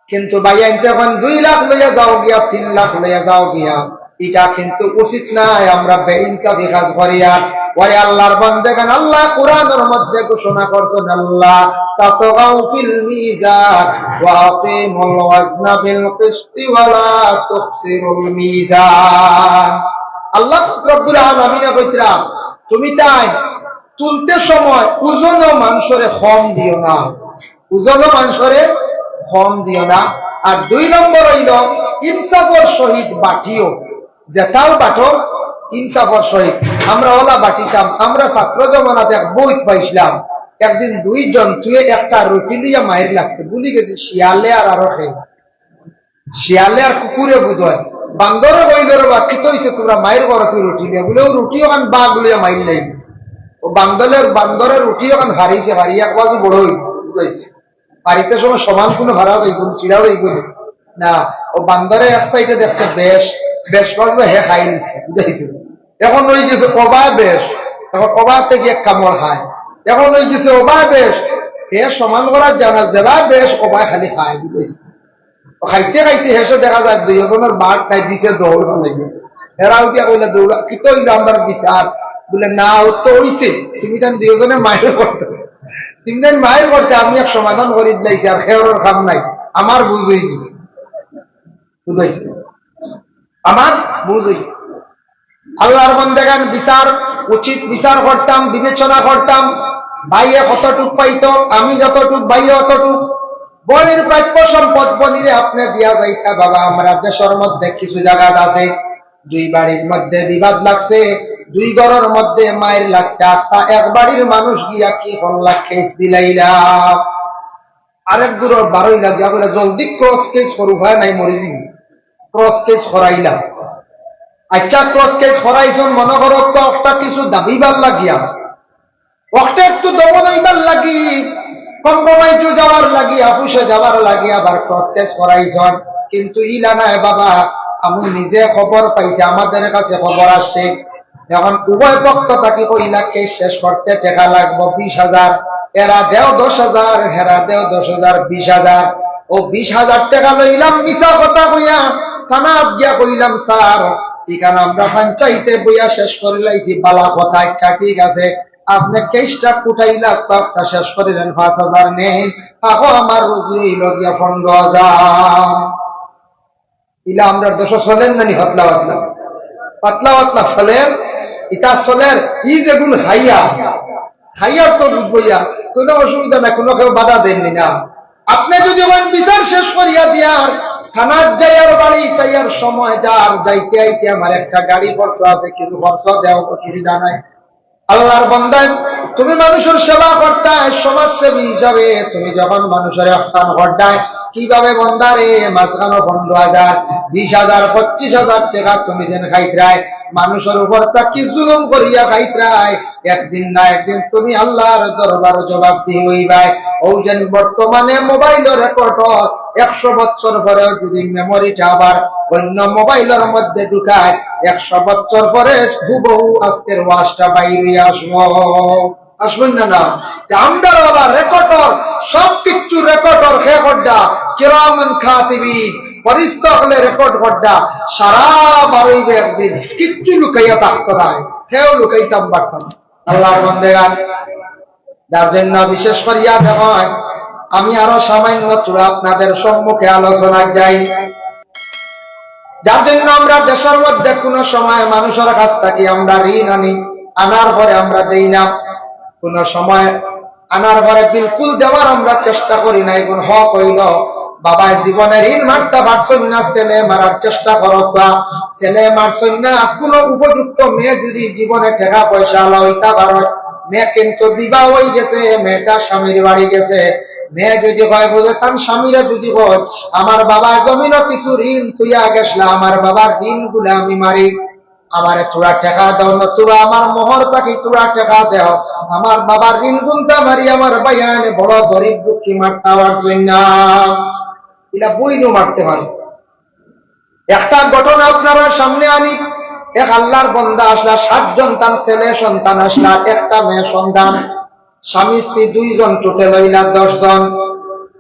কিন্তু ভাইয়াইন্তে কইন দুই লাখ লইয়া যাও গিয়া, তিন লাখ লইয়া যাও গিয়া। ইটা কিন্তু উচিত নায়, আমরা বেইনসাফি কাজ করিয়ার। ওরে আল্লাহর বান্দেগান, আল্লায় কোরআনর মধ্যে ঘোষণা করছইন, আল্লাহ, তাতগাউ ফিল মিজান ওয়া আকিমুল ওয়াজনা বিল কিসতি ওয়া লা তুখসিরুল মিজান। আল্লাহ রব্বুল আলামিনে কইতরা, তুমি তাই তুলতে সময় ওজনও মানষরে কম দিও না, ওজনও মানষরে কম দিও না। আর দুই নম্বর অইলো, ইনসাফর সহিত বাটিও, যেতাও বাটো ইনসাফর সহিত। আমরা অলা বাটিতাম, আমরা ছাত্র জমানাত এক বইত পাইছলাম, একদিন দুই জন্তুয়ে একটা রুটি লইয়া মাইর লাগছে, ভুলি গেছি শিয়ালে আর আরো কে, শিয়ালে আর কুকুরে বুধ অয়। বান্দরে কইলো, "রে বা, কিতা অইছে, তুমরা মাইর করো তুই রুটি লইয়া?" বুলে, "অউ রুটি অখান বাঘ লইয়া মাইর লাইল।" অউ বান্দরের, বান্দরের রুটি অখান ফারিছে, ফারি এক বাজু বড় অই গেছে, বুঝাইছে। ফারিতে সময় সমান কুনু ফারা যাইবো নি, ছিড়া যাইবো নি? না, অউ বান্দরে এক সাইডে দেখছে বেশ, বেশ বাজু হে খাই নিছে, বুঝাইছে। অখন অই গেছে অবা বেশ, অখন অবাতে গিয়া কামড় খায়। অখন অই গেছে অবা বেশ, হে সমান করার জানা, যেবা বেশ অবা খালি খায়, বুঝাইছে। অউ খাইতে খাইতে শেষে দেখা যায় দুইওজনর বাট নাই, দিছে দৌড় অইয়া। এরা উঠিয়া কইলা, "দৌড়া, কিতা অইলো আমরার বিচার?" বুলে, "না, অউ তো অইছে, তুমি তান দুইওজনে মাইর করতে, তুমি তান মাইর করতে, আমি এক সমাধান করি দিলাইছি, আর খেয়ারর কাম নাই, আমার বুঝ অই গেছে।" বুঝাইছে? আমার বুঝ অই গেছে। আল্লাহর বান্দেগান, বিচার, উচিত বিচার করতাম, বিবেচনা করতাম। ভাইয়ে কতটুক পাইতো, আমি যতটুক, ভাইয়ে অতটুক। বইনর প্রাপ্য সম্পদ বইনরে আপনে দিয়া যাইতা, বাবা, আমরার দেশর মধ্যে কিছু জাগাত আছে, দুই বাড়ির মধ্যে বিবাদ লাগছে, দুই ঘরর মধ্যে মাইর লাগছে, আস্তা এক বাড়ির মানুষ গিয়া কি করলা, কেস দিলাইলা। আরেক ঘরর বারইলা গিয়া কইলা, "জলদি ক্রস কেস করো, উপায় নাই, মরি যিমু।" ক্রস কেস করাইলা। আইচ্ছা, ক্রস কেস করাইছইন, মনো করো, তো একটা কিছু দাবিবার লাগিয়া, একটা একটু দমন অইবার লাগি, কম্প্রোমাইজও যাওয়ার লাগি, অফিসে যাওয়ার লাগি আবার ক্রস কেস করাইছইন। কিন্তু ইলা নায় বাবা, আমি নিজে খবর পাইছি, আমাদের কাছে খবর আসছে, অখন উভয় পক্ষ থাকি কইলা, "কেস শেষ করতে টেকা লাগবো বিশ হাজার, এরা দেও দশ হাজার, হেরা দেও দশ হাজার, বিশ হাজার।" অউ বিশ হাজার টেকা লইলাম, মিছা কথা কইয়া থানাত গিয়া কইলাম, "স্যার, ইখান আমরা পঞ্চায়েতে বইয়া শেষ করিলাইছি।" "বালা কথা, আইচ্ছা ঠিক আছে, আপনে কেসটা কুটাইলা, কামটা শেষ করিলেন, পাঁচ হাজার নেইন, আহো আমার রুজি অইলো গিয়া পনরো হাজার।" ইলা আমরার দেশো চলের না নি? পাতলা পাতলা, পাতলা পাতলা চলের। ইতা চলের, ই যেগুন খাইয়া, খাইয়ার তো বুঝ অইয়া, কুনু অসুবিধা নাই, কুনু কেউ বাধা দেইন নি না। আপনে যুদি কইন বিচার শেষ করিয়া দিয়ার, থানাত যাইয়ার, বাড়ি যাইয়ার সময় যার, যাইতে আইতে আমার একটা গাড়ি খরচ আছে, কিছু খরচ দেও, অসুবিধা নাই। আল্লাহর বান্দা, তুমি মানুষর সেবা করতায়, সমাজসেবী হিসাবে তুমি যখন মানুষর ইহসান করতায়, কিভাবে বান্দারে মাঝখানো পনরো হাজার, বিশ হাজার, পঁচিশ হাজার টেকা তুমি যেন খাইতরায়, মানুষর উপর থাকি জুলুম করিয়া খাইতরায়, একদিন না একদিন তুমি আল্লাহর দরবারো জবাবদিহি অইবায়। অউ যেন বর্তমানে মোবাইলো রেকর্ড অর, একশো বছর পরেও যুদি মেমোরিটা আবার অইন্য মোবাইলর মধ্যে ঢুকায়, একশো বছর পরে হুবহু আজকের ওয়াজটা বাইর অইয়া আসবো। আসবো না, না? তে আমরার অলা রেকর্ড অর, সব কিচ্ছু রেকর্ড অর, কে কররা? কিরামান কাতিবিন, ফিরিস্তা অকলে রেকর্ড কররা। সারা বারইবে একদিন, কিচ্ছু লুকাইয়া থাকতো নায়, কেউ লুকাইতাম পারতাম না। আল্লাহর বান্দেগান, যার জন্য বিশেষ করিয়া দেখইন, আমি আরো সামান্য থুড়া আপনাদের সম্মুখে আলোচনায় যাই। যার জন্য আমরা দেশর মধ্যে কুনু সময় মানুষর কাছ থাকি আমরা ঋণ আনি, আনার পরে আমরা দেই না, কুনু সময় আনার পরে বিলকুল দেওয়ার আমরা চেষ্টা করি না। অখন হক অইলো, বাবায় জীবনে ঋণ মারতা পারছইন না, ছেলে মারার চেষ্টা করউক্কা, ছেলে মারছইন না, কুনু উপযুক্ত মেয়ে যুদি জীবনে টেকা পয়সাআলা অইতা পারইন, মেয়ে কিন্তু বিবাহ অইগেছে, মেয়েটা স্বামীর বাড়ি গেছে, মেয়ে যুদি কয়, বুঝে তান স্বামীরে যুদি কয়, "আমার বাবা জমিনো কিছু ঋণ থুইয়া গেছলা, আমার বাবার ঋণগুলা আমি মারি, আমারে থুড়া টেকা দেও, নতুবা আমার মোহর থাকি থুড়া টেকা দেও, আমার বাবার ঋণগুনতা মারি, আমার ভাইয়াইনে বড় গরিব দুঃখী মারতা পারছইন না।" ইলা বইনও মারতে পারে। একটা ঘটনা আপনারার সামনে আনি, এক আল্লাহর বন্দা আসলা, সাতজন তান ছেলে সন্তান আসলা, একটা মেয়ে সন্তান, স্বামী স্ত্রী দুইজন, টোটাল অইলা দশ জন।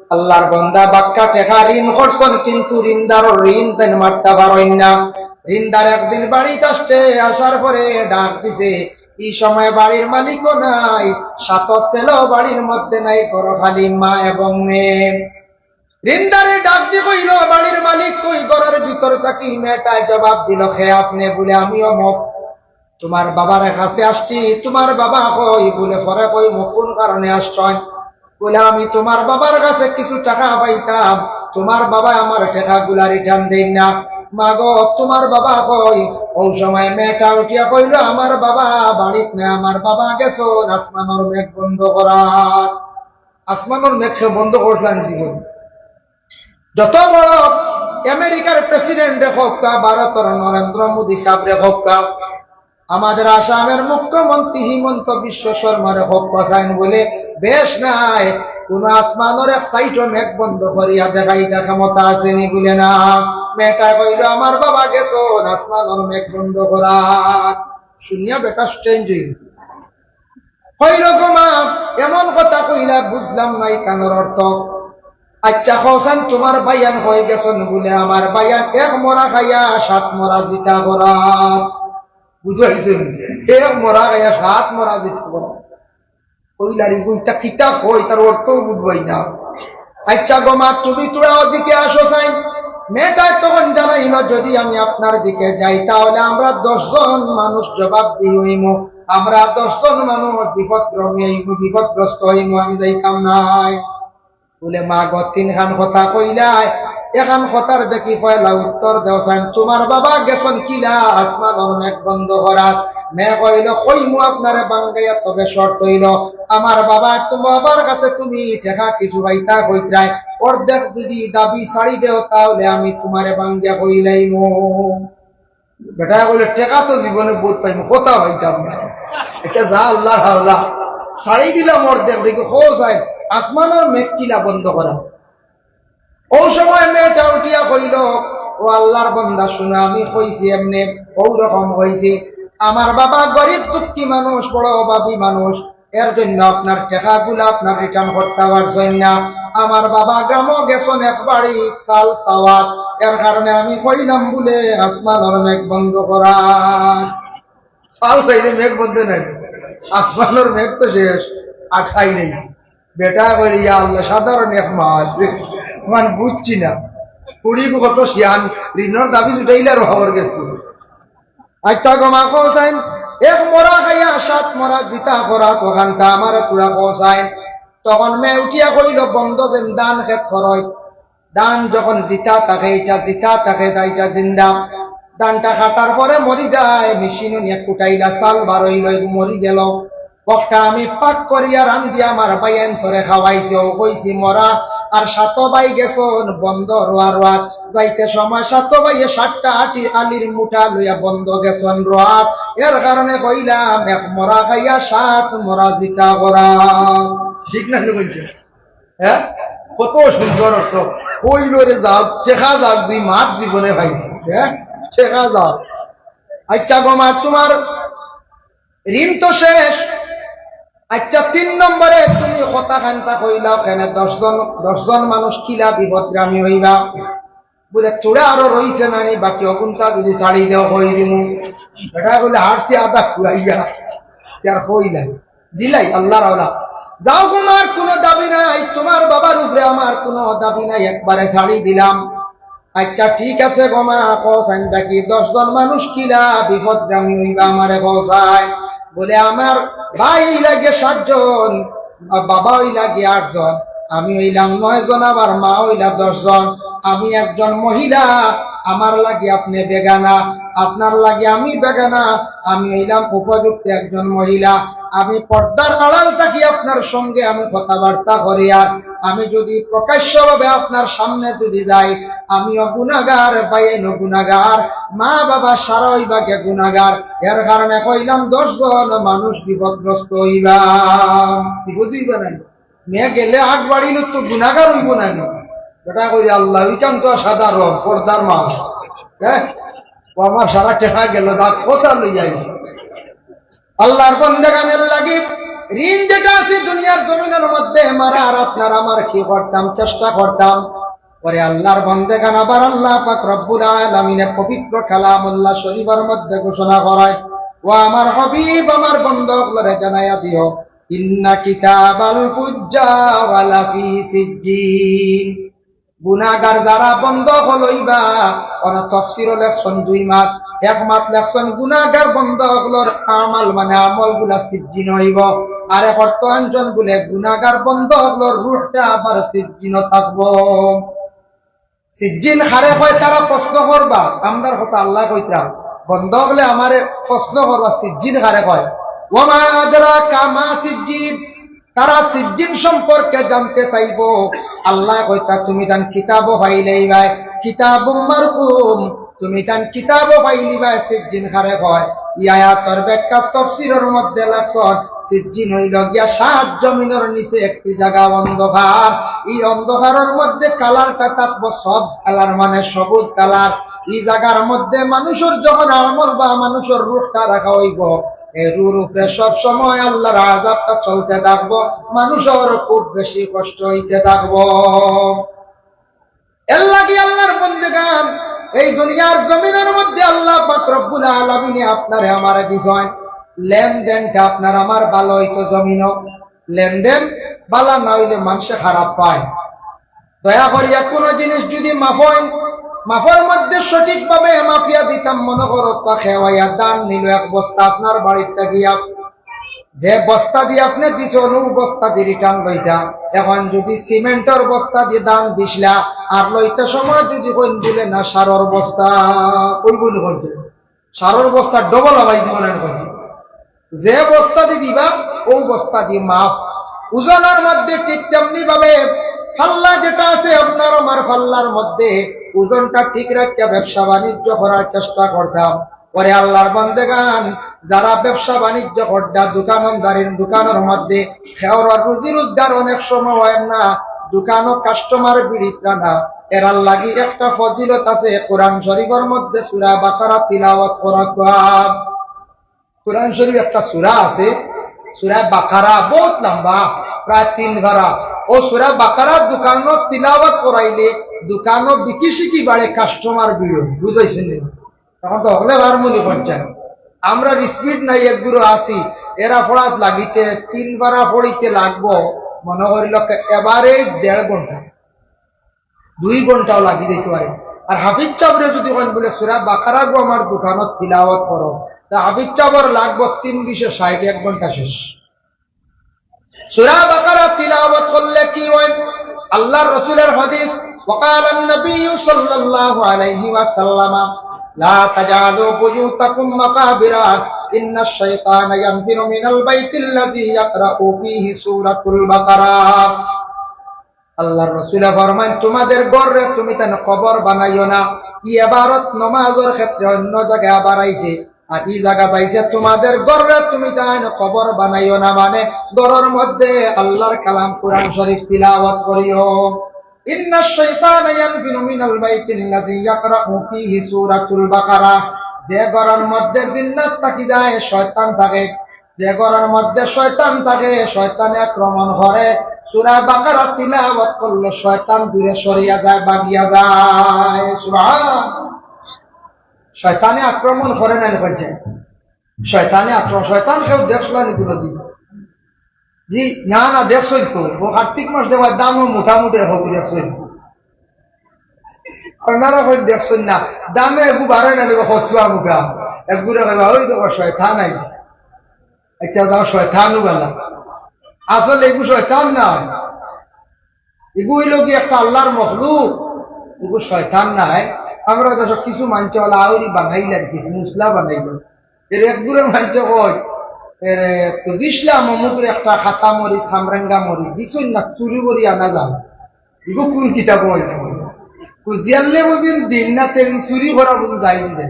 আল্লাহর বন্দা বাক্কা টেকা ঋণ করছইন, কিন্তু ঋণদারর ঋণ তাইন মারতা পারইন না। ঋণদার একদিন বাড়িত আসছে, আসার পরে ডাক দিছে, এই সময় বাড়ির মালিকও নাই, সাত ছেলেও বাড়ির মধ্যে নাই, ঘরো খালি মা এবং মেয়ে। ঋণদারে ডাক দি কইল, "বাড়ির মালিক কই?" ঘরর ভিতর থাকি মেয়েটায় জবাব দিল, "কে আপনে?" বলে, "আমি অমুক, তোমার বাবার কাছে আসছি।" "তোমার বাবা কই?" বলে, "পরে কইমু কোন কারণে আসছইন।" বলে, "আমি তোমার বাবার কাছে কিছু টেকা পাইতাম, তোমার বাবায় আমার টেকাগুলা রিটার্ন দেইন না। মা গো, তোমার বাবা কই?" অউ সময় মেয়েটা উঠিয়া কইল, "আমার বাবা বাড়িত নাই, আমার বাবা গেছইন আসমানর মেঘ বন্ধ করাত।" আসমানর মেঘ কে বন্ধ করছলা নি জীবন? যত বড় আমেরিকার প্রেসিডেন্ট রে হোক কা, ভারতর নরেন্দ্র মোদী সাহেব রে হোক কা, আমাদের আসামের মুখ্যমন্ত্রী হিমন্ত বিশ্ব শর্মা রে হোক কা, চাইন বলে বেশ নাই, কোন আসমানর এক সাইডও মেঘ বন্ধ করিয়া দেখাইতা ক্ষমতা আছে নি? বলে না। মেয়েটা কইল, "আমার বাবা গেছইন আসমানর মেঘ বন্ধ করাত।" শুনিয়া বেটা স্ট্রেঞ্জ হয়ে গেছে। কইল, "গো মা, এমন কথা কইলা, বুঝলাম না ইখানর অর্থ। আচ্ছা, কও চাইন তোমার ভাইয়াইন কই গেছইন?" বলে, "আমার ভাইয়াইন এক মরা খাইয়া সাত মরা জিতা করাত।" বুঝাইছে নি? এক মরা খাইয়া সাত মরা জিতা করাত। কইলা রে, "ইতা কিতা কয়, ইতার অর্থও বুঝবায় না।" "আচ্ছা গো মা, তুমি থুড়া ওদিকে আসো চাইন।" মেয়েটায় তখন জানাইল, "যদি আমি আপনার দিকে যাই, তাহলে আমরা দশ জন মানুষ জবাবদিহি হইমু, আমরা দশ জন মানুষ বিপদগ্রস্ত হইমু, বিপদগ্রস্ত হইমু, আমি যাইতাম নায়।" বলে, "মা গো, তিনখান কথা কইলায়, এখান কথার দেখি পয়লা উত্তর দেও চাইন, তোমার বাবা গেছইন কিলা আসমানর মেঘ বন্ধ করাত?" মেয়ে কইল, "কইমু আপনারে বাঙ্গাইয়া, তবে শর্ত অইল, আমার বাবা, তোমার বাবার কাছে তুমি টেকা কিছু পাইতা কইতরায়, অর্ধেক যদি দাবি ছাড়ি দেও, তাহলে আমি তোমারে বাঙ্গিয়া কইলাইমু।" বেটায় কইল, "টেকা তো জীবনে বউত পাইমু, কথা পাইতাম না। ইটা যা আল্লাহর হাওলা, ছাড়ি দিলাম অর্ধেক, দেখি কও চাইন আসমানর মেঘ কিলা বন্ধ করা।" অউ সময় মেয়েটা উঠিয়া কইল, "ও আল্লাহর বন্দা, শুনো, আমি কইছি এমনে, অউ রকম কইছি। আমার বাবা গরিব দুঃখী মানুষ, বড় অভাবী মানুষ, এর জন্য আপনার টেকাগুলা আপনার রিটার্ন করতা পারছইন না। আমার বাবা গ্রামো গেছইন এক বাড়ি চাউল চাওয়াত, এর কারণে আমি কইলাম বলে আসমানর মেঘ বন্ধ করাত।" চাউল চাইলে মেঘ বন্ধ নায়, আসমানর মেঘ তো শেষ, আর খাই নাই। বেটায় কইল, "ইয়া আল্লাহ, সাধারণ এক মাত, মানে বুঝছি না। ফুড়ি কত শিয়ান, ঋণর দাবি ছুটাইলে আর খবর গেছে।" আচ্ছা গো মা, কও চাইন, এক মরা খাইয়া সাত মরা জিতা করাত, অখানতা আমারে থুড়া কও চাইন। তখন মেয়ে উঠিয়া কইল, "বন্দো যেন ধান খেত করইন, ধান যখন জিতা থাকে, ইটা জিতা থাকে, তা ইটা জিন্দা। ধানটা কাটার পরে মরি যায়, মেশিনো নিয়া কুটাইলা, চাউল বার অইল, মরি গেল। অখটা আমি পাক করিয়া রান্দিয়া আমার ভাইয়াইন্তরে খাওয়াইছি, অউ কইছি মরা, আর সাত ভাই গেছইন বন্দো রোয়া রোয়াত। যাইতে সময় সাত ভাইয়ে সাতটা আটি আলির মুঠা লইয়া বন্দো গেছইন রোয়াত। এর কারণে কইলাম, এক মরা খাইয়া সাত মরা জিতা করাত।" ঠিক না নি কইছে? হ্যাঁ, কত সুন্দর অর্থ। কইল রে, যাও, টেকা যাও, দুই মাত জীবনে পাইছি, হ্যাঁ, টেকা যাও। আচ্ছা গো মা, তোমার ঋণ তো শেষ। আচ্ছা, তিন নম্বরে তুমি কথা খানতা কইলাও কেনে, দশ জন, দশ জন মানুষ কিলা বিপদগামী হইবা? বলে, "থুড়া আরো রইছে না নি, বাকি অগুনতা যদি ছাড়ি দেও, কই দিমু।" বেটায় বলে, "হারছি আধা ফুরাইয়া, আর কই নাই।" দিলাই আল্লাহর হাওলা। যাও, তোমার কোনো দাবি নাই, তোমার বাবার উপরে আমার কোনো দাবি নাই, একবারে ছাড়ি দিলাম। আচ্ছা, ঠিক আছে গো মা, কও চাইন দেখি, দশ জন মানুষ কিলা বিপদগামী হইবা, আমারে কও চাইন। বলে, "আমার ভাই অইলা গিয়া সাতজন, বাবা অইলা গিয়া আটজন, আমি অইলাম নয়জন, আমার মা অইলা দশজন। আমি একজন মহিলা, আমার লাগি আপনে বেগানা, আপনার লাগি আমি বেগানা। আমি অইলাম উপযুক্ত একজন মহিলা, আমি পর্দার আড়াল থাকি আপনার সঙ্গে আমি কথাবার্তা করি, আর আমি যদি প্রকাশ্যভাবে আপনার সামনে যদি যাই, আমিও গুনাগার, ভাইয়াইনও গুনাগার, মা বাবা সারা অইবা গিয়া গুনাগার। এর কারণে কইলাম দশজন মানুষ বিপদগ্রস্ত অইবা।" বিপদ অইবা না? মেয়ে গেলে আগ বাড়িলে তো গুনাগার অইবো না নি? বেটায় কইল, "আল্লাহ, ইখান তো সাধারণ পর্দার মা।" হ্যাঁ, ও আমার সারা টেকা গেল, যা কথা লইয়া আইছি। আল্লাহর বন্দেগান, এর লাগি ঋণ যেটা আছে দুনিয়ার জমিনের মধ্যে, মারা আর আপনার আমার কি করতাম, চেষ্টা করতাম। পরে আল্লাহর বন্দেগান, আবার আল্লাহ পাক রব্বুল আলামিনে পবিত্র কালামুল্লাহ শরীফের মধ্যে ঘোষণা করায়, "ও আমার হাবিব, আমার বন্দা অকলরে জানাইয়া দিও, ইন্না কিতাবাল ফুজ্জার লাফি সিজ্জিন।" গুনাগার যারা বন্দা অকল অইবা, ওরা তফসিরও লেখছইন দুই মাত, এক মাত লেখছইন গুনাগার বন্দা অকলর আমাল মানে আমলগুলা সিজ্জিন অইবো, আর এক অর্থ আনছইন বুলে গুনাগার বন্দা অকলর রুহটা আবার সিজ্জিনও থাকবো। সিজ্জিন কারে কয় তারা প্রশ্ন করবা, আমরার কথা আল্লায় কইতরা, বন্দা অকলে আমারে প্রশ্ন করবা, সিজ্জিন কারে কয়? ওয়া মা আদরাকা মা সিজ্জিন, তারা সিজ্জিন সম্পর্কে জানতে চাইবো। আল্লায় কইতরা, তুমি তান কিতাবো পাইলাইবায়, কিতাবুম মারকুম, তুমি তান কিতাবো পাইলিবায় সিজ্জিন কারে কয়। ই আয়াতর ব্যাখ্যা তফসিরর মধ্যে লেখছইন, সিজ্জিন অইলো গিয়া সাত জমিনর নিচে একটি জাগা অন্ধকার। ই অন্ধকারর মধ্যে কালারটা থাকবো সবুজ কালার, মানে সবুজ কালার। ই জাগার মধ্যে মানুষর যখন আমল বা মানুষর রুহটা রাখা অইবো, এই রুহর উপরে সব সময় আল্লাহর আযাবটা চলতে থাকবো, মানুষর খুব বেশি কষ্ট অইতে থাকবো। এর লাগি আল্লাহর বন্দেগান, এই দুনিয়ার জমিনের মধ্যে আল্লাহ পাক রব্বুল আলামিনে আপনারে আমারে দিছইন, লেনদেনটা আপনার আমার ভালা অইতো জমিনো, লেনদেন ভালা না অইলে মানষে খারাপ পায়। দয়া করিয়া কুনু জিনিস যুদি মাফইন, মাফর মধ্যে সঠিকভাবে মাফিয়া দিতাম, মনো করো, তা খেওয়াইয়া ধান নিলো এক বস্তা আপনার বাড়িত গিয়া, যে বস্তা দি আপনে দিছইন, অউ বস্তা দি return লইতা। এখন যুদি সিমেন্টর বস্তা দি ধান দিছলা, আর লইতে সময় যুদি কইন বুলে না, সারর বস্তা, কইবো নি কইন? সারর বস্তা double আবাইজি বানান কইন। যে বস্তা দি দিবা, অউ বস্তা দি মাফ। ওজনর মধ্যে ঠিক তেমনি ভাবে পাল্লা যেটা আছে আপনার আমার পাল্লার মধ্যে, ওজনটা ঠিক রাখিয়া ব্যবসা বাণিজ্য করার চেষ্টা করতাম। ওরে আল্লাহর বান্দেগান, যারা ব্যবসা বাণিজ্য কররা, দোকানদারির দোকানর মধ্যে, খেওয়ার রুজি রোজগার অনেক সময় অয় না, দোকানো customer ভিড়িতরা না, এরার লাগি একটা ফজিলত আছে। কোরআন শরীফর মধ্যে সূরা বাকারা তিলাওয়াত করা কওয়া। কোরআন শরীফ একটা সূরা আছে, সূরা বাকারা, বহুত লম্বা, প্রায় তিন পারা। অউ সূরা বাকারা দোকানো তিলাওয়াত করাইলে দোকানো বিকি শিকি বাড়ে, customer ভিড় অয়, বুঝাইছইন নি? তখন তো হকলে হারমোনি করছেন। আমরার speed নাই, একগুরু আছি, এরা পড়াত লাগিতে তিন পারা পড়িতে লাগবো, মনো করিল average দেড় ঘন্টা, দুই ঘন্টাও লাগি যাইতে পারে। আর হাফিজ সাবরে যুদি কইন বুলে, "সূরা বাকারা গো আমার দোকানো তিলাওয়াত করো", তা হাফিজ সাবর লাগবো তিন বিশে ষাইট, এক ঘন্টা শেষ। সূরা বাকারা তিলাওয়াত করলে কি অয়? আল্লাহর রাসূলের হাদিস, وقال النبي صلى الله عليه وسلم، لا تجعلوا بيوتكم مقابر، إن الشيطان ينفر من البيت الذي يقرأ فيه سورة البقرة। আল্লাহর রাসূলে ফরমাইন, তোমাদের ঘররে তুমি তান কবর বানাইও না। ই এবারত নমাজর ক্ষেত্রে অন্য জাগায় আবার আইছে, আর ই জাগাত আইছে, তোমাদের ঘররে তুমি তান কবর বানাইও না, মানে ঘরর মধ্যে আল্লাহর কালাম কোরআন শরীফ তিলাওয়াত করিও। إن الشيطان ينفر من البيت الذي يقرأ فيه سورة البقرة। যে ঘরর মধ্যে জিন্নাত থাকি যায়, শয়তান থাকে, যে ঘরর মধ্যে শয়তান থাকে, শয়তানে আক্রমণ করে, সূরা বাকারা তিলাওয়াত করলে শয়তান দূরে সরিয়া যায়, ভাগিয়া যায়। সুবহান। শয়তানে আক্রমণ করে না, নি কইছে? শয়তানে আক্রমণ, শয়তান কেউ দেখছলা নি কোনোদিন? জি, না, না, দেখছইন তো। অউ কার্তিক মাস দেওয়ার দামও মোটামুটি হবে, দেখছইন তো। আপনারা কইন দেখছইন না, দামে এগু বাড়ে না, নিব খসুয়া মুখা। একগুরে কইবা, "ওই দেখো, শয়তান আইছে।" আচ্ছা, যাও, শয়তানও বালা। আসলে এগু শয়তান নায়, এগু অইলো কি একটা আল্লাহর মখলুক, এগু শয়তান নায়। আমরা দেশো কিছু মানষে অলা আউরি বানাইলেন, কিছু মশলা বানাইলেন। এর একগুরে মানষে কয়, এর একটু দিছলাম অমুকরে একটা কাঁচা মরিচ, খামরেঙ্গা মরিচ, দিছইন না, চুরি করি আনা যায়। ইগু কোন কিতাবো অয় না? কুজিয়ারলে বুঝিন দিন না, তেন চুরি করা বুঝিন যায় যে।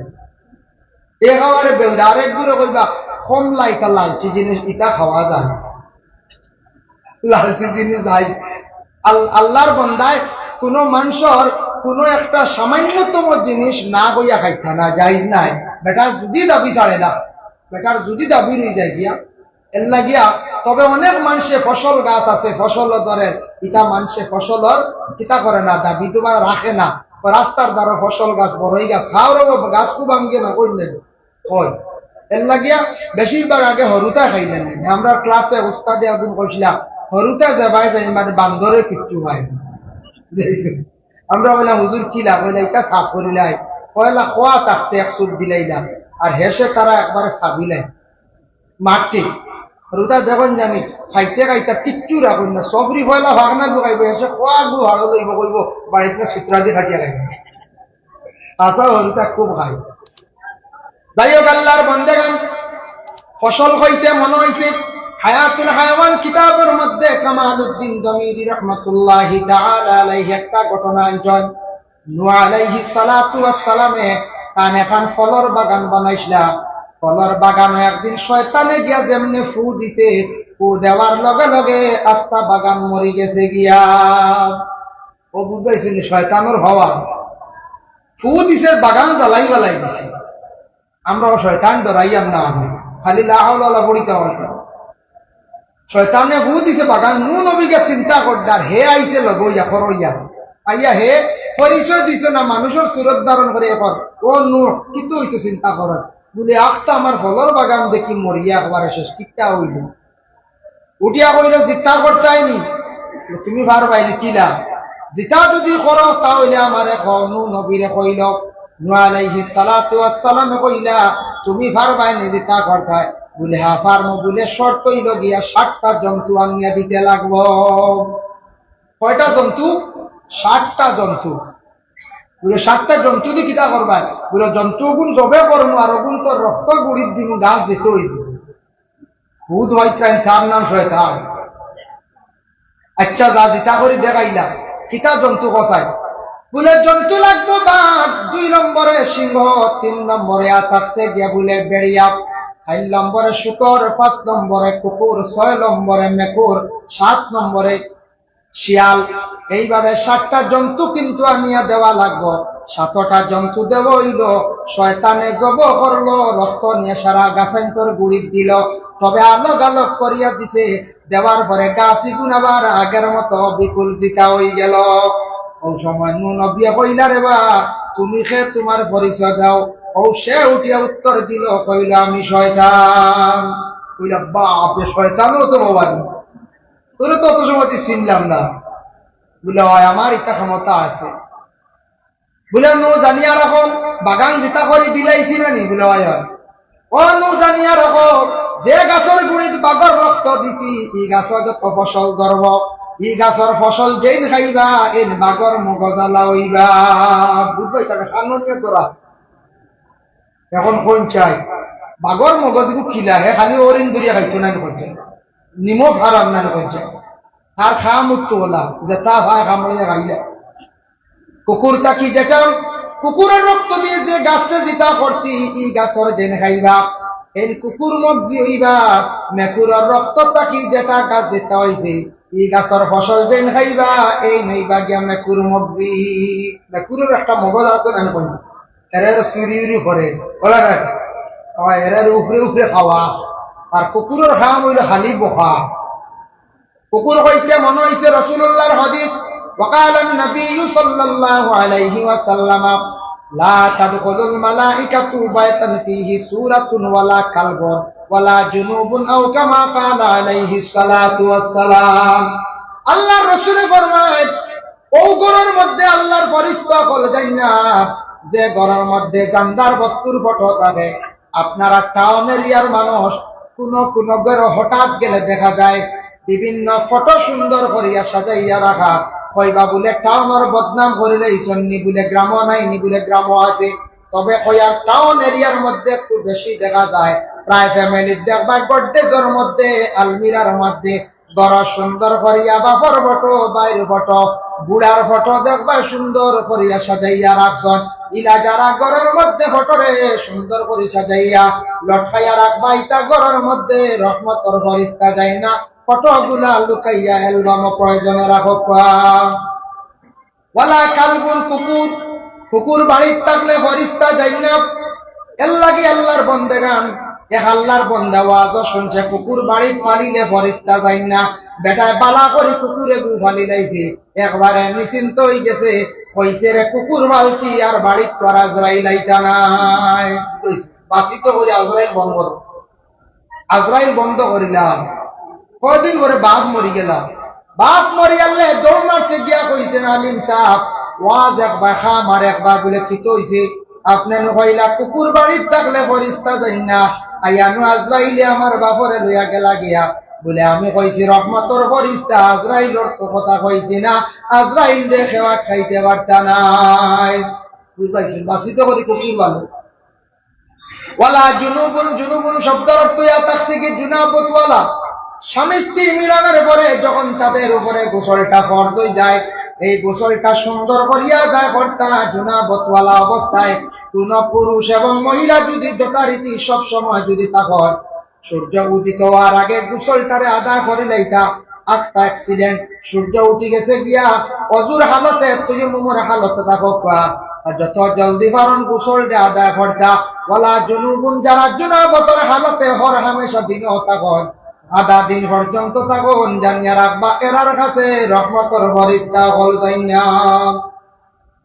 একেবারে বেহুদা। আরেকগুরে কইবা, কমলা ইতা লালচি জিনিস, ইতা খাওয়া যায় না। লালচি জিনিস যায়। আল-, আল্লাহর বান্দায় কোনো মানষর কোনো একটা সামান্যতম জিনিস না কইয়া খাইতা না, জায়েজ নাই। বেটার যদি দাবি ছাড়ে না, বেটার যদি দাবি রই যায় গিয়া, এর লাগিয়া। তবে অনেক মানষে ফসল গাছ আছে, ফসল ধরের, ইতা মানষে ফসলর কিতা করে না, দাবি দুবা রাখে না। রাস্তার ধারো ফসল গাছ, বড়ই গাছ, খাওয়ার গাছ খুব আঙ্গে না কই নেবে হয়। এর লাগিয়া বেশিরভাগ আগে হরুতা খাইলেন। আমরা ক্লাসে উস্তাদে একদিন কইছিলাম, হরুতা যাবায় যায় মানে বান্দরে কিচ্ছু হয় না। আমরা বললাম, "হুজুর, কিলা?" বলে, "এটা সাফ করিলাই।" পয়লা খোয়া থাকতে এক চুপ দিলাইলা, আর হেসে তারা একবারে সাবিলাই। মাটি, হরুতা দেখুন জানি, খাইতে খাইতে কিচ্ছু রাখুন না, সবরি পয়লা ভাগ না গুয়াইব, হেসে খোয়া গু হাড়ো লইব, কইব, "বাড়িত না সুতরা দি খাটিয়া খাইব।" আসা হরুতা খুব খাই। যাই হোক, আল্লাহর বন্দেগান, ফসল হইতে মনে হইছে, হায়াতুল হায়াওয়ান কিতাবের মধ্যে কামালউদ্দিন দমিরি রহমতুল্লাহি তাআলা আলাইহি একটা ঘটনা আনছেন। নূহ আলাইহিস সালাতু ওয়াস সালামে তান এখান ফলর বাগান বানাইছিলা। ফলর বাগানো একদিন শয়তানে গিয়া যেমনে ফু দিছে, ফু দেওয়ার লগে লগে আস্তা বাগান মরি গেছে গিয়া। ও বুঝবাইছেন, শয়তানর হওয়া। ফু দিছে, বাগান জ্বালাই বালাই দিছে। আমরা ও শয়তান ডরাইয়াম না, আমি খালি লা হাওলা ওয়ালা পড়িতে হয় না। শয়তানে ফু দিছে বাগান, নূহ নবীকে চিন্তা করদার, হে আইছে লগে ইয়া, খরো ইয়া। আইয়া হে পরিচয় দিছে না, মানুষের সুরত ধারণ করে এখন, "ও নূহ, কিতা হইছে চিন্তা করের?" বলে, "আখতা আমার ফলর বাগান দেখি মরিয়া একবারে শেষ, কিতা হইল?" উঠিয়া কইল, "জিতা করতাই নি, তুমি পারবাই নি কিলা? জিতা যদি করো, তা হইলে আমারে কও।" নূহ নবীরে কইল, নূহ আলাইহিস সালাতু ওয়াস সালামে কইলা, "তুমি পারবাই নি জিতা করতাই?" বলে, "হ্যাঁ, পারমু।" বলে, "শর্ত হইল গিয়া সাতটা জন্তু আনিয়া দিতে লাগবো।" কয়টা জন্তু? সাতটা জন্তু। বলে, "সাতটা জন্তু দি কিতা করবায়?" বলে, "জন্তু ওগুন জবে করমু, আর ওগুন তো রক্ত গুড়িত দিমু, গাছ যেতে হইছে।" খুদ হইতেন, তার নাম শয়তান। আচ্ছা, যা জিতা করি দেখাইলা, কিতা জন্তু কসাই? বলে, "জন্তু লাগবো বাঘ, দুই নম্বরে সিংহ, তিন নম্বরে আতাকছে গিয়া বলে বেড়িয়া, চার নম্বরে শুকর, পাঁচ নম্বরে কুকুর, ছয় নম্বরে মেকুর, সাত নম্বরে শিয়াল।" এইভাবে সাতটা জন্তু কিন্তু আনিয়া দেওয়া লাগবো। সাতটা জন্তু দেওয়া হইল, শয়তানে জব করলো, রক্ত নিয়ে সারা গাছাইন্তর গুড়িত দিল, তবে আলোক আলোক করিয়া দিছে। দেওয়ার পরে গাছ ইগুন আবার আগের মতো বিপুল জিতা হয়ে গেল। ও সময় নূহ নবিয়ে কইলা, "রে বা, তুমি খে, তোমার পরিচয় দাও।" ও সে উঠিয়া উত্তর দিল, কইল, "আমি শয়তান।" কইলা, "বাপ রে, শয়তানও তো বাবা রে, তোরে তো অত সময় চিনলাম না।" বলে, "হয়, আমার ইতা ক্ষমতা আছে।" বলে, "নূহ জানিয়া রাখো, বাগান জিতা করি দিলাইছি না নি?" বলে, "হয়, হয়।" "ও নূহ জানিয়া রাখো, যে গাছর গুড়িত বাঘর রক্ত দিছি, ই গাছ যত ফসল ধরব, ই গাছর ফসল যেইন খাইবা, এইন বাঘর মগজ আলা হইবা।" বুঝবায়, তাকে খানো নিয়ে তোরা। এখন কোন চাই? বাঘর মগজ গু কিলা, হে খালি হরিণ ধরিয়া খাইতো না, কোন চাই? নিমক হারাম না, কোন চাই? তার খাম উত্তু হলা, যে তা ভাই খামড়িয়া খাইলে। কুকুর থাকি যেটা, কুকুরের রক্ত দিয়ে যে গাছটা জিতা করছি, ই গাছর যেন খাইবা, এন কুকুর মগজি হইবা। মেকুরের রক্ত থাকি যেটা গাছ জিতা হইছে, ই গাছর ফসল যেন খাইবা, এইন হইবা গিয়া মেকুর মগজি। মেকুরের একটা মগজ আছে না, কোন? এরা এরা চুরি উরি করে, বলে না? আমার এরা এরা উপরে উপরে খাওয়া, আর কুকুরের খাম হইল খালি বকা। কুকুর হইতে মনে হইছে রাসূলুল্লাহর হাদিস, وقال النبي صلى الله عليه وسلم: لا تدخل الملائكة بيتا فيه صورة ولا كلب ولا جنب، أو كما قال عليه الصلاة والسلام। আল্লাহর রসুলে ফরমায়, ও ঘরর মধ্যে আল্লাহর ফরিস্তা অকল যাইন না, যে ঘরর মধ্যে জানদার বস্তুর ফটো থাকে। আপনারা টাউন এরিয়ার মানুষ, কুনু কুনু ঘরো হঠাৎ গেলে দেখা যায় বিভিন্ন ফটো সুন্দর করিয়া সাজাইয়া রাখা। কইবা বুলে টাউনর বদনাম করিলাইছইন নি, বুলে গ্রামো নাই নি, বুলে গ্রামো আছে। তবে কইয়ার টাউন এরিয়ার মধ্যে খুব বেশি দেখা যায়, প্রায় ফ্যামিলির দেখবা গডরেজর মধ্যে, আলমিরার মধ্যে ঘর সুন্দর করিয়া বাপর ফটো, ভাইর ফটো, বুড়ার ফটো দেখবা সুন্দর করিয়া সাজাইয়া রাখছইন। ইলা যারা ঘরর মধ্যে ফটোরে সুন্দর করি সাজাইয়া লটকাইয়া রাখবা, ইতা ঘরর মধ্যে রহমতর ফরিস্তা যাইন না, ফটোগুলা লুকাইয়া অ্যালবামো প্রয়োজনে রাখউক্কা। ওয়ালা কালবুন, কুকুর, কুকুর বাড়িত থাকলে ফিরিস্তা যাইন না। এর লাগি আল্লাহর বন্দেগান, এক আল্লাহর বন্দা ওয়াজও শুনছে, কুকুর বাড়িত পালিলে ফিরিস্তা যাইন না। বেটায় বালা করি কুকুরে গু পালি লাইছে, একবারে নিশ্চিন্ত অই গেছে। কইছে, "রে কুকুর পালছি, আর বাড়িত তো আর আজরাইল আইতা নায়।" কইছে, "বাঁচিত করি আজরাইল বন্ধ করো।" আজরাইল বন্ধ করিলাম। কয়দিন পরে বাপ মরি গেলা। বাপ মরিয়ালে দৌড় মারছে গিয়া কইছে, "আলিম সাব, ওয়াজ একবার, খাম আর একবার।" বলে, "কিতা অইছে?" "আপনে নু কইলা কুকুর বাড়িত থাকলে ফিরিস্তা যাইন না, আইয়া নু আজরাইলে আমার বাপরে লইয়া গেলা গিয়া।" বলে, "আমি কইছি রহমতর ফিরিস্তা, আজরাইলর তো কথা কইছি না, আজরাইলরে কেউ আটকাইতে পারতা নায়।" বুঝ পাইছইন? বাঁচিত করি কুকুর পালে। ওয়ালা জুনুবুন, জুনুবুন শব্দর অর্থ ইয়া তাকসিকি জুনাবতওয়ালা। স্বামী স্ত্রী মিলনের পরে যখন তাদের উপরে গোসলটা ফরজ অই যায়, এই গোসলটা সুন্দর করিয়া আদায় করতা জুনাবতওয়ালা অবস্থায়। কোন পুরুষ এবং মহিলা যদি যথারীতি সব সময় যদি তা হয়, সূর্য উদিত হওয়ার আগে গোসলটারে আদায় করি লাইতা, আখতা accident, সূর্য উঠি গেছে গিয়া, অজুর হালতে, তায়াম্মুমর হালতে থাকউক্কা, আর যত জলদি পারইন গোসলটা আদায় করতা। ওয়ালা জুনুবুন, যারা জুনাবতর হালতে হর হামেশা দিনও থাকইন, আধা দিন পর্যন্ত থাকইন, জানিয়া রাখবা, এরার কাছে রহমতর ফিরিস্তা অকল যাইন না।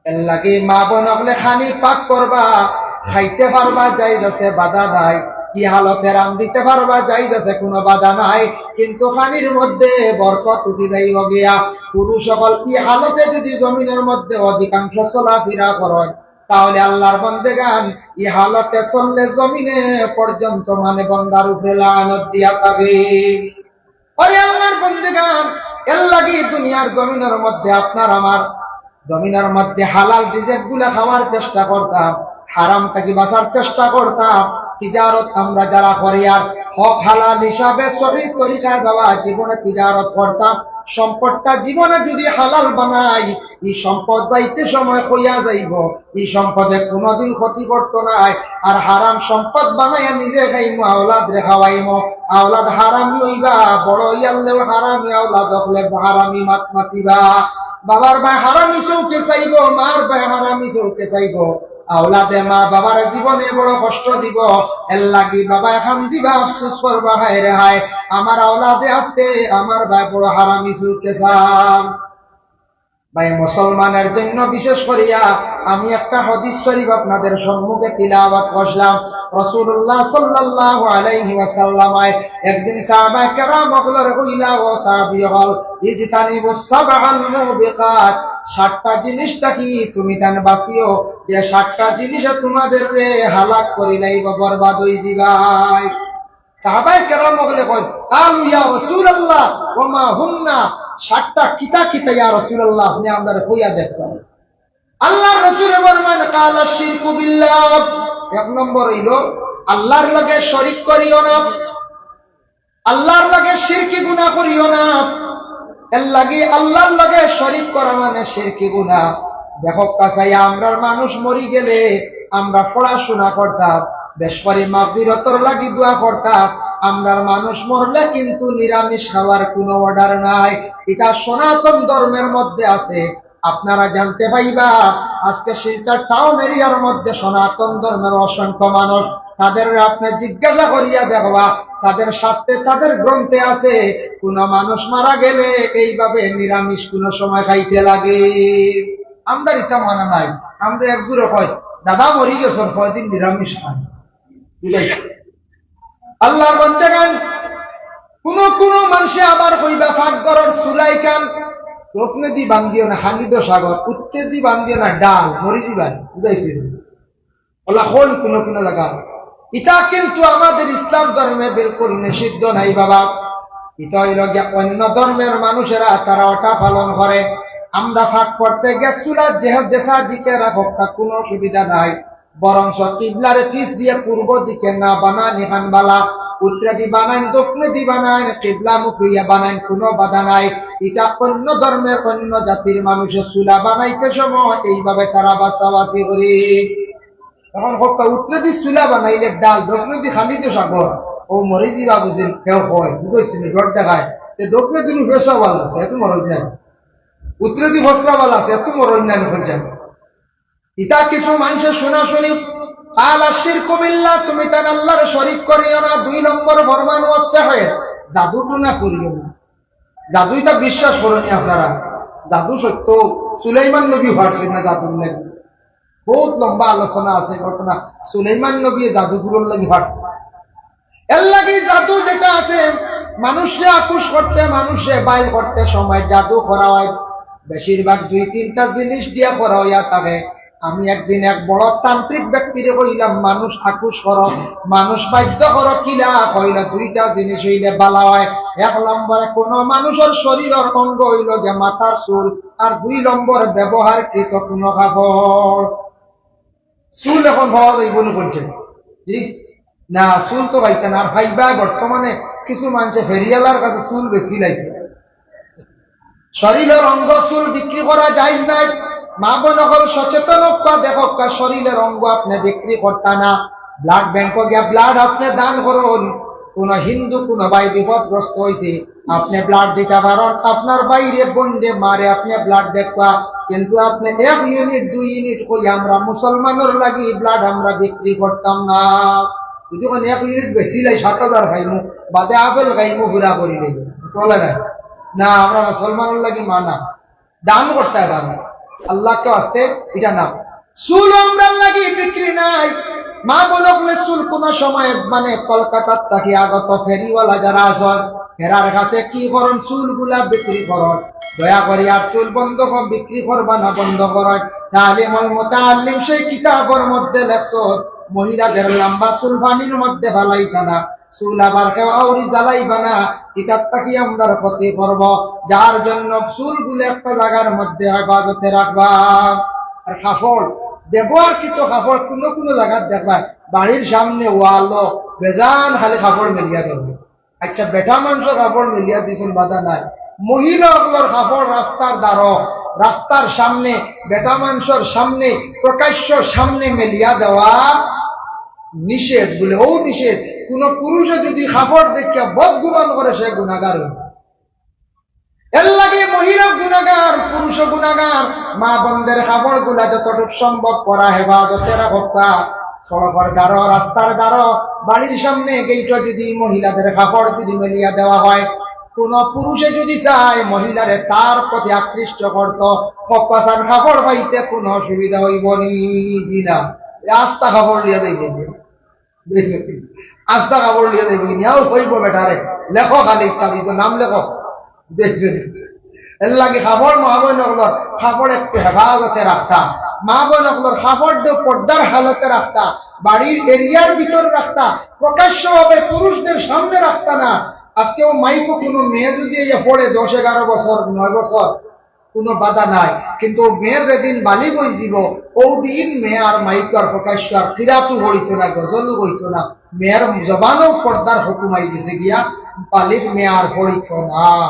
এর লাগি মা বোন অকলে খানি পাক করবা, খাইতে পারবা, জায়েজ আছে, বাধা নাই। ই হালতে রান্ধিতে পারবা, জায়েজ আছে, কুনু বাধা নাই। কিন্তু খানির মধ্যে বরকত উঠি যাইব গিয়া। পুরুষ অকল ই হালতে যদি জমিনর মধ্যে অধিকাংশ চলাফিরা করইন, তাহলে আল্লাহর বন্দেগান ই হালতে চললে জমিনে পর্যন্ত মানে বন্দার উপরে লানত দিয়া থাকে। ওরে আল্লাহর বন্দেগান, এর লাগি দুনিয়ার জমিনর মধ্যে আপনার আমার, জমিনর মধ্যে হালাল রিজিক গুলা খাওয়ার চেষ্টা করতাম, হারাম থাকি বাঁচার চেষ্টা করতাম। তিজারত আমরা যারা করি আর হক হালাল হিসাবে সহি তরিকায় বাবা জীবনে তিজারত করতাম, সম্পদটা জীবনে যদি হালাল বানাই, ই সম্পদ যাইতে সময় কইয়া যাইব, ই সম্পদে কোনোদিন ক্ষতি করতো নায়। আর হারাম সম্পদ বানাইয়া নিজে খাইমু, আওলাদরে খাওয়াইমু, আওলাদ হারামি অইবা, বড় অইয়ারলেও হারামি, আওলাদ অকলে হারামি মাত মাতিবা। বাবার বায় হারামি চউখে চাইব, মার বায় হারামি চউখে চাইব। আওলাদে মা বাবার জীবনে বড় কষ্ট দিব। এর লাগি বাবায় কান্দিবা, আফসোস করবা, "হায় রে হায়, আমার আওলাদে আজকে আমার বায় বড় হারামি চউখে চায়।" ভাই, মুসলমানের জন্য বিশেষ করিয়া আমি একটা হাদিস শরীফ আপনাদের সম্মুখে তিলাওয়াত করলাম। রাসূলুল্লাহ সাল্লাল্লাহু আলাইহি ওয়াসাল্লাম একদিন সাহাবায়ে কেরাম অকলরে কইলা, "ও সাহাবী অকল, ইজতানিবুস সাবআল মুবিকাত, সাতটা জিনিস থাকি তুমি তান বাঁচিও, যে সাতটা জিনিসে তোমাদেররে হালাক করি লাইব, বরবাদ অই যিবায়।" সাহাবায়ে কেরাম অকলে কইন, "ক্বালু ইয়া রাসূলুল্লাহ, ওয়া মা হুন্না?" সাতটা কিতা কিতা ইয়া রাসূলুল্লাহ, আপনে আমরারে কইয়া দেখবা। আল্লাহর রাসূলে ফরমাইন, "ক্বালা শিরকু বিল্লাহ।" এক নম্বর অইলো আল্লাহর লগে শরিক করিও না, আল্লাহর লগে শিরকি গুনাহ করিও না। এর লাগি আল্লাহর লগে শরিক করা মানে শিরকি গুনাহ। দেখউক্কা চাইয়া, আমরার মানুষ মরি গেলে আমরা পড়াশোনা করতাম, বেশ করি মাগফিরতর লাগি দোয়া করতাম। আমরার মানুষ মরলে কিন্তু নিরামিষ খাওয়ার কুনু order নাই, ইটা সনাতন ধর্মের মধ্যে আছে। আপনারা জানতে পাইবা, আজকে শিলচর টাউন এরিয়ার মধ্যে সনাতন ধর্মের অসংখ্য মানুষ, তাদের আপনে জিজ্ঞাসা করিয়া দেখবা, তাদের শাস্ত্রে, তাদের গ্রন্থে আছে, কুনু মানুষ মারা গেলে এইভাবে নিরামিষ কুনু সময় খাইতে লাগে। আমরার ইতা মানা নাই। আমরা একগুরে কই, "দাদা মরি গেছইন, কয়দিন নিরামিষ খাইন।" বুঝাইছি? আল্লাহর বন্দেগান, কুনু কুনু মানষে আবার কইবা, "পাকঘরর চুলাইখান দক্ষিণেদি বান্ধিও না, খালি তো সাগর, উত্তরেদি বান্ধিও না, ডাল, মরি যিবায়।" বুঝাইছি? অলা কইন কুনু কুনু জাগাত। ইতা কিন্তু আমাদের ইসলাম ধর্মে বিলকুল নিষিদ্ধ নাই বাবা। ইতা অইলো গিয়া অন্য ধর্মের মানুষেরা তারা ওটা পালন করে। আমরা পাক করতে গিয়া চুলা যে, যেছা দিকে রাখউক্কা, কুনু অসুবিধা নাই। বরঞ্চ কিবলার পিছ দিয়া পূর্ব দিকে না বানাইন, ইখান বালা। উত্তরেদি বানাইন, দক্ষিণেদি বানাইন, কিবলামুখী অইয়া বানাইন, কুনু বাধা নাই। ইটা অন্য ধর্মের, অন্য জাতির মানুষে চুলা বানাইতে সময় এইভাবে তারা বাছাবাছি করে। অখন কউক্কা, উত্তরেদি চুলা বানাইলে ডাল, দক্ষিণেদি খালি তো সাগর, অউ মরি যিবা বুঝিন, কেউ কয়, বুঝছইন, ডর দেখায়, তে দক্ষিণেদি নু পেশাব আছে, এত মরদ নাই। উত্তরে দি ফসরা বালা আছে, এত মরণ নাই। ইতা কিছু মানষে শুনা শুনি, কালা শিরকু বিল্লাহ, তুমি তান আল্লাহর শরিক করিও না। দুই নম্বর ফরমান, ওয়া সেহের, জাদু টুনা করিও না। জাদু ইতা বিশ্বাস করইন নি আপনারা, জাদু সত্য। সুলাইমান নবী পারছইন না জাদুর লাগি, বহুত লম্বা আলোচনা আছে ঘটনা। সুলাইমান নবী জাদু টুনার লাগি পারছইন। এর লাগি জাদু যেটা আছে, মানুষরে আকুশ করতে, মানুষরে বাইল করতে সময় জাদু করা হয়। বেশিরভাগ দুই তিনটা জিনিস দিয়া করা হইয়া থাকে। আমি একদিন এক বড় তান্ত্রিক ব্যক্তিরে কইলাম, "মানুষ আকুশ করো, মানুষ বাধ্য করো, কিলা?" কইলা, "দুইটা জিনিস হইলে বালা হয়। এক নম্বরে কোনো মানুষের শরীরের অঙ্গ হইল গিয়া মাথার চুল, আর দুই নম্বরে ব্যবহারকৃত কোনো কাপড়।" চুল এখন পাওয়া যাইব না কইছে। জি? না, চুল তো পাইতা না। আর পাইবা বর্তমানে কিছু মানষে ফেরিওয়ালার কাছে চুল বেশি লাগবে। শরীরের অঙ্গ চুল বিক্রি করা জায়েজ নাই। মা বোন অকল সচেতন হউক্কা, দেখউক্কা, শরীরের অঙ্গ আপনে বিক্রি করতা না। ব্লাড ব্যাংকো গিয়া ব্লাড আপনে দান করুন। কোন হিন্দু কোন ভাই বিপদগ্রস্ত হইছে, আপনে ব্লাড দিতা পারইন, আপনার ভাইরে, বোনরে, মারে আপনে ব্লাড দেউক্কা, কিন্তু আপনে এক ইউনিট, দুই ইউনিট কই আমরা মুসলমানর লাগি ব্লাড আমরা বিক্রি করতাম না। যদি কোন এক ইউনিট বেশি লাই সাত হাজার খাইমু, বাদে আপেল খাইমু, পুরা করি লইব, চলে না। না, আমরা মুসলমানর লাগি মানা, দান করতে পারবো আল্লাহকে আসতে, এটা না। চুল আমরার লাগি বিক্রি নাই। মা বোন অকলে চুল কোন সময় মানে কলকাতার থাকি আগত ফেরিওয়ালা যারা আছইন, এরার কাছে কি করইন, চুলগুলা বিক্রি করইন। দয়া করি আর চুল বন্ধ কর, বিক্রি করবা না, বন্ধ করইন। তালিমুল মুতাআল্লিম সেই কিতাবর মধ্যে লেখছইন, মহিলাদের লম্বা চুল পানির মধ্যে ফালাইতা না। চুল আবার কেউ আউরি জ্বালাইবা না, ইতার থাকি আমরার ক্ষতি করব। যার জন্য চুলগুলা একটা জাগার মধ্যে হেফাজতে রাখবা। আর কাপড়, ব্যবহারকৃত কাপড় কোনো কোনো জাগাত দেখবা, বাড়ির সামনে ওয়ালো বেজান খালি কাপড় মেলিয়া দেওয়া। আচ্ছা, বেটা মানষর কাপড় মেলিয়া দিছইন, বাধা নাই। মহিলা অকলর কাপড় রাস্তার দ্বারো, রাস্তার সামনে, বেটা মানষর সামনে, প্রকাশ্য সামনে মেলিয়া দেওয়া নিষেধ। বলে, ও নিষেধ, কোন পুরুষে যদি কাপড় দেখিয়া বদগুমান করে, সে গুনাগার হইব। এর লাগি মহিলা গুনাগার, পুরুষ গুনাগার। মা বোনদের কাপড়গুলা যতটুক সম্ভব করা হেফাজতে রাখউক্কা। সড়কর দ্বারো, রাস্তার দ্বারো, বাড়ির সামনে গেইটো যদি মহিলাদের কাপড় যদি মেলিয়া দেওয়া হয়, কোন পুরুষে যদি চায় মহিলারে তার প্রতি আকৃষ্ট করতো, কপাসান কাপড় পাইতে কোনো অসুবিধা হইব নি? জি না। এ আস্তা কাপড় লিয়া যাইব। আস্তা কাপড় লিয়া যাইব কি? নিয়াও হইব বেটারে। লেখো খালি তাবিজো নাম লেখো। দেখছেন? এর লাগি কাপড় মা বোন অকলর কাপড় একটু হেফাজতে রাখতা। মা বোন অকলর কাপড় দিয়ে পর্দার হালতে রাখতা। বাড়ির এরিয়ার ভিতরে রাখতা। প্রকাশ্যভাবে পুরুষদের সামনে রাখতা না। আজকেও মাইকো কোনো মেয়ে যদি এই পড়ে দশ এগারো বছর, নয় বছর, কোনো বাধা নাই, কিন্তু মেয়ে যেদিন বালিগ হইযিব, ওদিন মেয়ে আর মাইকো আর প্রকাশ্য আর কিরাতও পড়িত না, গজলও কইত না, মেয়ের জবানও পর্দার হুকুম আই গেছে গিয়া, বালিগ মেয়ে আর পড়িত না।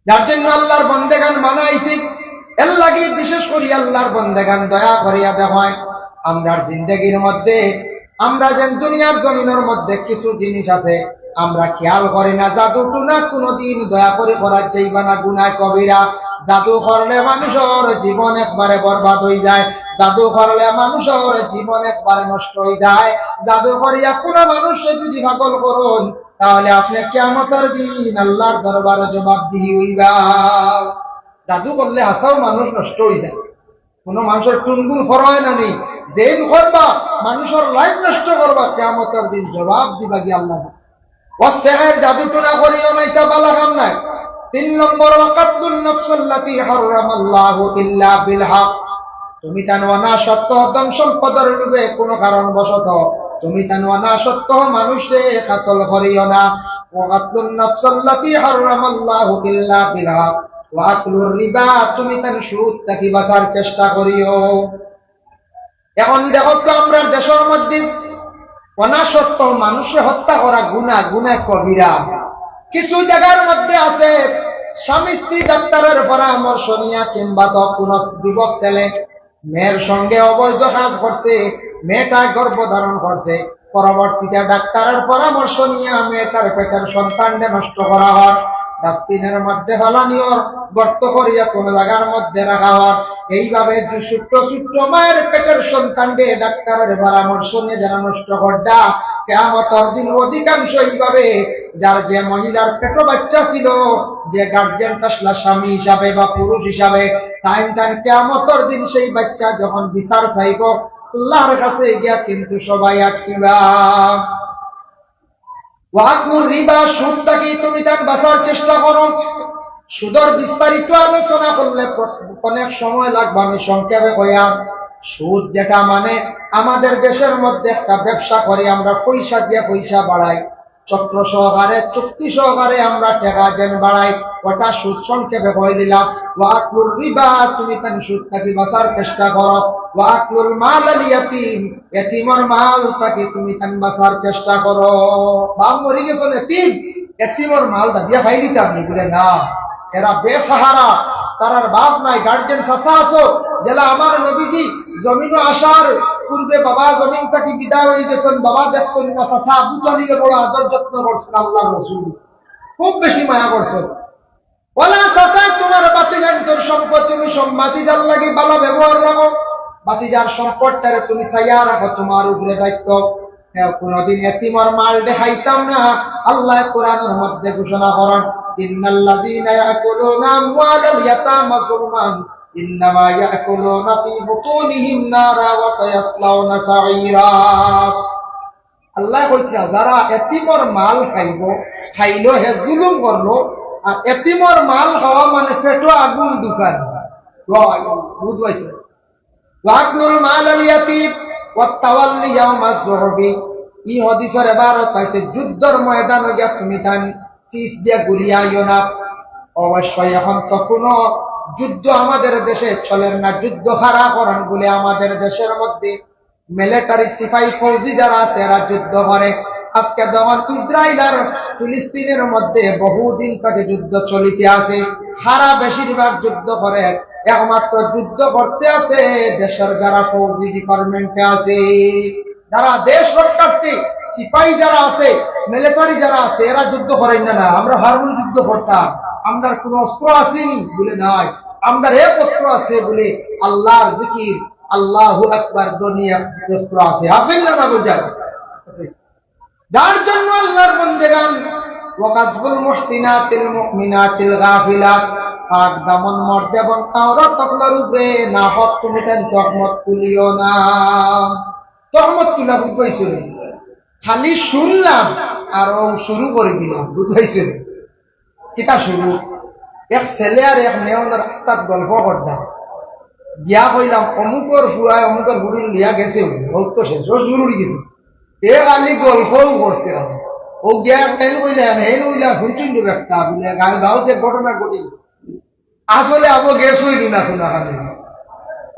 যার জন্য আল্লাহর বন্দেগান মানা আইছে। এর লাগি বিশেষ করি আল্লাহর বন্দেগান দয়া করিয়া দেখইন, আমরার জিন্দেগির মধ্যে আমরা যেন দুনিয়ার জমিনর মধ্যে কিছু জিনিস আছে, আমরা খেয়াল করি না। জাদু টুনা কোনোদিন দয়া করি করা যাইবা না, গুনাহ কবিরা। জাদু করলে মানুষর জীবন একবারে বরবাদ হই যায়, জাদু করলে মানুষর জীবন একবারে নষ্ট হই যায়। জাদু করিয়া কোনো মানুষরে যদি পাগল করইন, তাহলে আপনে কিয়ামতর দিন আল্লাহর দরবারে জবাবদিহি হইবা। জাদু করলে হাছাউ মানুষ নষ্ট হই যায়। কোনো মানুষর টুনগুন ফরয় না নি, যেইন করবা, মানুষর লাইফ নষ্ট করবা, কিয়ামতর দিন জবাব দিবা গিয়া আল্লাহ। ওয়াসসিহর, জাদু টুনা করিও না, ইটা বালা কাম নায়। তিন নম্বর, ওয়া কাতলুন নাফসাল্লাতি হাররামাল্লাহু ইল্লা বিল হক। তুমি তান অনা সত্য ধন সম্পদর লোভে কোনো কারণবশত তুমি তান অনা সত্য মানুষরে কাতল করিও না। ওয়া কাতলুন নাফসাল্লাতি হাররামাল্লাহু ইল্লা বিল হক। ওয়া আকলুর রিবা, তুমি তান সুদ থাকি বাঁচার চেষ্টা করিও। এখন দেখো তো, আমরার দেশর মধ্যে অনা সত্য মানুষরে হত্যা করা গুনাহ, গুনাহ কবিরা। কিছু জাগার মধ্যে আছে, স্বামী স্ত্রী ডাক্তারর পরামর্শ নিয়া কিংবা তো কোনো যুবক ছেলে মেয়ের সঙ্গে অবৈধ কাজ করছে, মেয়েটা গর্ভ ধারণ করছে, পরবর্তীতে ডাক্তারর পরামর্শ নিয়া মেয়েটার পেটের সন্তানরে নষ্ট করা হয়। ডাস্টবিনের মধ্যে ফালানি অর, গর্ত করিয়া কোনো জায়গার মধ্যে রাখা অর। এইভাবে যে ছোট্ট ছোট্ট মায়ের পেটের সন্তানরে ডাক্তারের পরামর্শ নিয়া যারা নষ্ট কররা, কিয়ামতর দিন অধিকাংশ এইভাবে যার যে মহিলার পেটো বাচ্চা ছিল, যে গার্জিয়ান আসলা স্বামী হিসাবে বা পুরুষ হিসাবে, তাইন তান কিয়ামতর দিন সেই বাচ্চা যখন বিচার চাইব, আল্লাহর কাছে গিয়া কিন্তু সবাই আটকিবা। ওয়াকলুর রিবা, সুদ থাকি তুমি তান বাঁচার চেষ্টা করো। সুদর বিস্তারিত আলোচনা করলে প-, অনেক সময় লাগবে, আমি সংক্ষেপে কইয়ার। সুদ যেটা মানে আমাদের দেশের মধ্যে একটা ব্যবসা করি আমরা, পয়সা দিয়া পয়সা বাড়াই, চক্র সহকারে, চুক্তি সহকারে আমরা টেকা যেন বাড়াই, ওটা সুদ। সংক্ষেপে কই দিলাম, ওয়াকলুর রিবা, তুমি তান সুদ থাকি বাঁচার চেষ্টা করো। ওয়াকলুল মাল আল ইয়াতিম, এতিমর মাল থাকি তুমি তান বাঁচার চেষ্টা করো। বাপ মরি গেছইন, এতিম, এতিমর মাল দাবিয়া খাইলিতাম নি? বুলে না, এরা বেসাহারা, তারার বাপ নাই, গার্জিয়ান চাচা আছো, যেলা আমার নবীজি জমিনো আসার পূর্বে বাবা জমিন থাকি বিদায় হয়ে গেছইন, বাবা দেখছইন না, চাচা আবু তালিবে বড় আদর যত্ন করছইন, আল্লাহর রসুল খুব বেশি মায়া করছইন। ওলা চাচায় তোমার ভাতিজাইন্তর সম্পদ, তুমি সব ভাতিজার লাগি ভালা ব্যবহার রাখো, ভাতিজার সম্পদটারে তুমি চাইয়া রাখো, তোমার উপরে দায়িত্ব। হ্যাঁ, কোনোদিন এতিমর মাল দেখাইতাম না। আল্লাহ কোরআনের মধ্যে ঘোষণা করেন, "ইন্নাল্লাযীনা ইয়াকুলুনা আমওয়ালাল ইয়াতামা যুলমান ইন্নামা ইয়াকুলুনা ফী বুতুনিহিম নারা ওয়া সায়াসলাউনা সাঈরা।" আল্লাহ কইতরা, যারা এতিমর মাল খাইব, খাইলো হে জুলুম করলো, আর এতিমর মাল খাওয়া মানে পেটো আগুন ঢুকানো। ওয়া আল্লাহ, বুঝবাই তো। ওয়াকলুল মাল আল ইয়াতিম ওয়াত তাওয়াল্লি ইয়াউমাজ জুহফি। ই হাদিসর এবারত পাইছে, যুদ্ধর ময়দানো গিয়া তুমি তান পিছ দিয়া ঘুরিয়া আইও না। অবশ্যই এখন তো কোনো যুদ্ধ আমাদের দেশে চলের না, যুদ্ধ খাড়া করান বলে আমাদের দেশের মধ্যে মিলিটারি সিপাহী ফৌজি যারা আছে এরা যুদ্ধ করে। আজকে যখন ইসরায়েল আর ফিলিস্তিনের মধ্যে বহুদিন থেকে যুদ্ধ চলিতে আছে, সারা বেশিরভাগ যুদ্ধ করে, একমাত্র যুদ্ধ করতে আছে দেশের যারা ফৌজি ডিপার্টমেন্টে আছে, যারা দেশ রক্ষার্থী সিপাহী যারা আছে, মিলিটারি যারা আছে, এরা যুদ্ধ করেন না। না, আমরা হারমোনি যুদ্ধ করতাম, আমরার কোনো অস্ত্র আসেনি বলে নাই, আমরার এক অস্ত্র আছে বলে আল্লাহর জিকির, আল্লাহু আকবার ধ্বনি এক অস্ত্র আছে, আছেন না, না বুঝার আছে। যার জন্য আল্লাহর বন্দেগান, ওয়াকাজফুল মুহসিনাতিল মুমিনাতিল গাফিলাত, পাক দামন মর্দ এবং আওরাত অকলর উপরে নাহক তুমি তান তহমত তুলিও না। তহমত তুলা বুঝবাইছো নি? খালি শুনলাম আর ও শুরু করে দিলাম, বুঝবাইছো নি? কিতা শুরু? এক ছেলে আর এক মেয়ে অনো রাস্তাত গল্প করতাম, গিয়া কইলাম, "অমুকর ফুয়ায় অমুকর ফুড়িরে লইয়া গেছে, ও তো শেষ, ও শুরু হয়ে গেছে।" এ খালি গল্পও করছে। আমি ও গিয়া হেন কইলে, হেন কইলে, শুনছইন তো একটা, বলে, গাঁও, গাঁওতে ঘটনা ঘটে গেছে। আসলে আবু গেছ হইল না, শোনা খালি।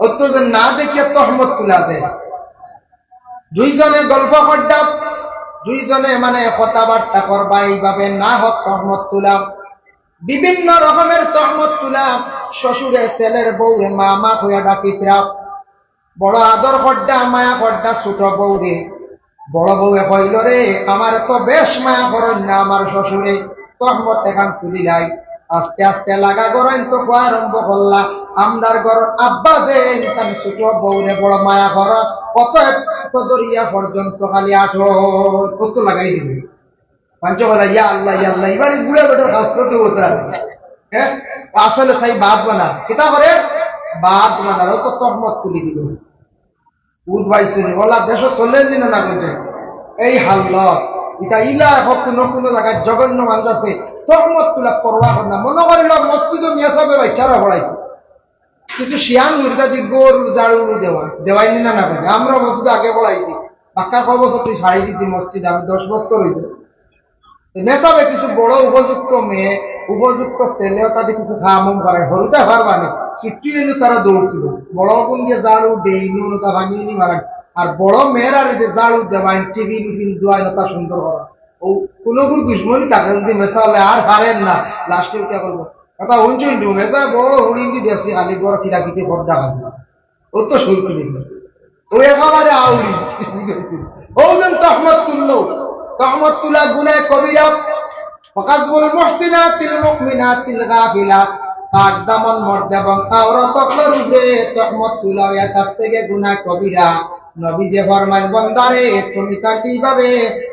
ও তো যে না দেখিয়া তহমত তুলা যায়। দুইজনে গল্প করতাম, দুইজনে মানে কথাবার্তা করবা, এইভাবে নাহক তহমত তুলা। বিভিন্ন রকমের তহমত তুলা। শ্বশুরে ছেলের বউরে মামা কইয়া ডাকিতরা, বড় আদর করতা, মায়া করতা ছোট বউরে। বড় বউয়ে কইল, "রে, আমারে তো বেশ মায়া করইন না আমার শ্বশুরে, তহমত এখান তুলিলাই।" আস্তে আস্তে লাগা গড়াইন তো কওয়া আরম্ভ করলা, "আমরার ঘরর আব্বা যে তান ছোট বউরে বড় মায়া করইন, অতএব তো দরিয়া পর্যন্ত খালি আঠো।" কত লাগাই দিল। পাঞ্চ বলা, "ইয়া আল্লাহ, ইয়া আল্লাহ, এবারে বুড়া বেটার খাসলত হতা।" হ্যাঁ, আসলে তাই বাদ বানা। কিতা করে? বাদ বানা, ও তো তহমত তুলি দিল। উঠ ভাই শুনি, ওলা দেশ চলেন দিন না করতে। এই হাল্লত, এটা ইলা এখন কোনো কোনো জায়গায় জঘন্য মানুষ আছে, তহমত তুলা পরোয়া করে না। মনে করিল মসজিদও মিয়া সাহেব বাচ্চারা পড়াইতো। কিছু শিয়ান হুরদা দি গরু ঝাড়ু দেওয়া, দেওয়াই নি না না করে। আমরা মসজিদ আগে পড়াইছি, বাক্কা কয় বছর তুই ছাড়ি দিছি মসজিদ, আমি দশ বছর হইতে। তো মেসাবে কিছু বড় উপযুক্ত মেয়ে, উপযুক্ত ছেলেও তাদের কিছু খামম করে, হলুদা পারবা না, ছুটি হইলে তারা দৌড় তুলো। বড় কোন দিয়ে ঝাড়ু দেই, নুন তা পানি উনি মারান। আর বড় মেয়েরা রে ঝাড়ু দেওয়াইন, টিভি নিফিন ধোয়াইন, তা সুন্দর করা। ও কোনো গুরু দুশ্মনী থাকে যদি মেসা হলে আর হারেন না, লাস্টে উঠে করবো। কথা হুনছইন তো, মেসা বড় হুড়িন্দি দেশি খালি বড় কিরাকিতি খোর ডাকা। ও তো শুরু করি। ও একেবারে আউরি। ও যেন তহমত তুললো। তহমত তুলা গুনায় কবিরা। ওয়াকাযফুল মুহসিনাতিল মুমিনাতিল গাফিলাত, পাক দামন মর্দ এবং আওরত অকলর উপরে তহমত তুলা অইয়া থাকছে গি গুনাহ কবিরা। নবীজি ফরমাইন, বন্দারে, তুমি তান কিভাবে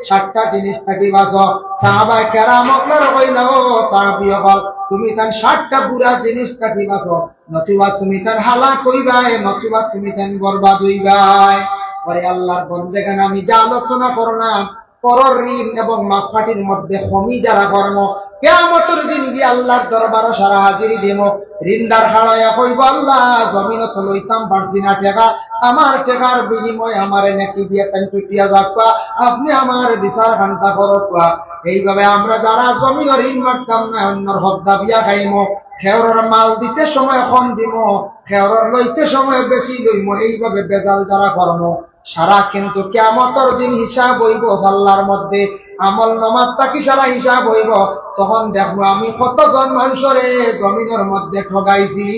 সাতটা জিনিস থাকি বাঁচো? সাহাবায়ে কেরাম অকলরে কইলা, ও সাহাবী অকল, তুমি তান সাতটা বুরা জিনিস থাকি বাঁচো, নতুবা তুমি তান হালাক অইবায়, নতুবা তুমি তান বরবাদ অইবায়। ওরে আল্লাহর বন্দেগান, আমি যে আলোচনা করলাম, পরর ঋণ এবং মাপকাঠির মধ্যে কমি যারা করমু, কিয়ামতর দিন গিয়া আল্লাহর দরবারো সারা হাজিরি দিমু। ঋণদার খাড়াইয়া কইবো, আল্লাহ, জমিনো তো লইতাম পারছি না টেকা, আমার টেকার বিনিময়ে আমারে নেকি দিয়া তাইন ছুটিয়া যাউক্কা, আপনে আমার বিচার খান্তা করউক্কা। এইভাবে আমরা যারা জমিনো ঋণ মারতাম না, অন্যর হক দাবিয়া খাইমু, খেউরর মাল দিতে সময় কম দিমু, খেউরর লইতে সময় বেশি লইমু, এইভাবে বেজাল যারা করমু, সারা কিন্তু কিয়ামতর দিন হিসাব অইবো পাল্লার মধ্যে, আমল নামাত থাকি সারা হিসাব অইবো। তখন দেখমু আমি কতজন মানষরে জমিনর মধ্যে ঠগাইছি।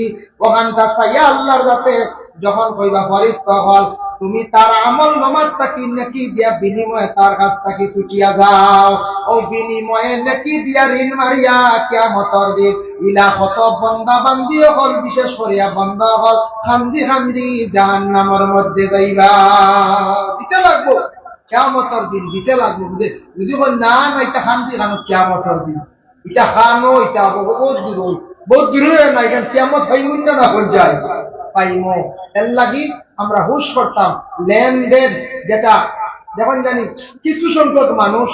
অখানতা চাইয়া আল্লাহর যাতে যখন কইবা, ফিরিস্তা অকল, তুমি তার আমল নামাত থাকি নেকি দিয়া বিনিময়ে তার কাছ থাকি ছুটিয়া যাও, অউ বিনিময়ে নেকি দিয়া ঋণ মারিয়া কিয়ামতর দিন ইলা কত বন্দা বান্দি অকল, বিশেষ করিয়া বন্দা অকল কান্দি কান্দি জাহান্নামর মধ্যে যাইবা। দিতে লাগবো, কিয়ামতর দিন দিতে লাগবো। বুঝে যদি কয়, না না, ইতা কান্দি কানো কিয়ামতর দিন, ইতা কানো, ইতা বউত দূর অই, বউত দূর অই না, ইখান কিয়ামত পাইমু না, না অখন যাই পাইমু। এর লাগি আমরা হুশ করতাম, লেনদেন যেটা, দেখইন জানি কিছু সংখ্যক মানুষ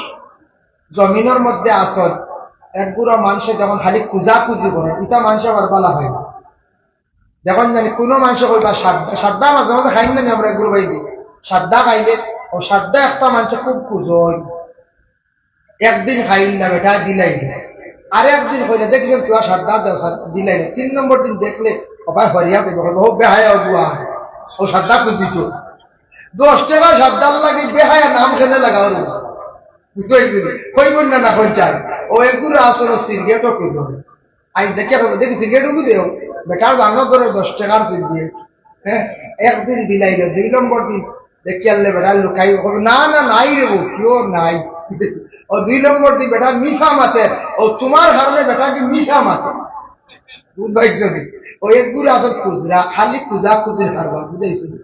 জমিনর মধ্যে আছইন, এক গুরা মানষে দেখইন খালি খুজাখুজি করইন, ইতা মানষে আবার বালা পায় না। দেখইন জানি কুনু মানষে কইবা সাদ্দা, সাদ্দা মাঝে মাঝে খাইন না নি আমরা এক গুরা ভাই দি, সাদ্দা খাইলে, অউ সাদ্দা একটা মানষে খুব খুজইন, একদিন খাইল না বেটা, দিলাইল। আর একদিন কইলে, দেখছইন তুই আর সাদ্দা দেও, সাদ-, দিলাইল। তিন নম্বর দিন দেখলে, ও ভাই, হরিয়া দেবে, ও বেহায়া অগুয়া, অউ সাদ্দা খুজি তো। দশ টেকার সাদ্দার লাগি বেহায়া নাম কেনে লাগাও রে? বুঝতে পারছি? কইব না, না কই চাই। অউ এক গুরা আসলে সিগারেটও খুজইন। আইজ দেখি, দেখি সিগারেট উগু দেও, বেটার জানো ধরে দশ টেকার সিগারেট। হ্যাঁ, একদিন দিলাইল, দুই নম্বর দিন দেখি আনলে বেটা লুকাই, কইব, না, না, নাই রে বউ, কিও নাই। অউ দুই নম্বর দিন বেটা মিছা মাতে, অউ তুমার কারণে বেটা কি মিছা মাতে। বুঝ পাইছো নি? অউ এক গুরা আসল খুজরা, খালি খুজাখুজির কারবার, বুঝাইছো নি?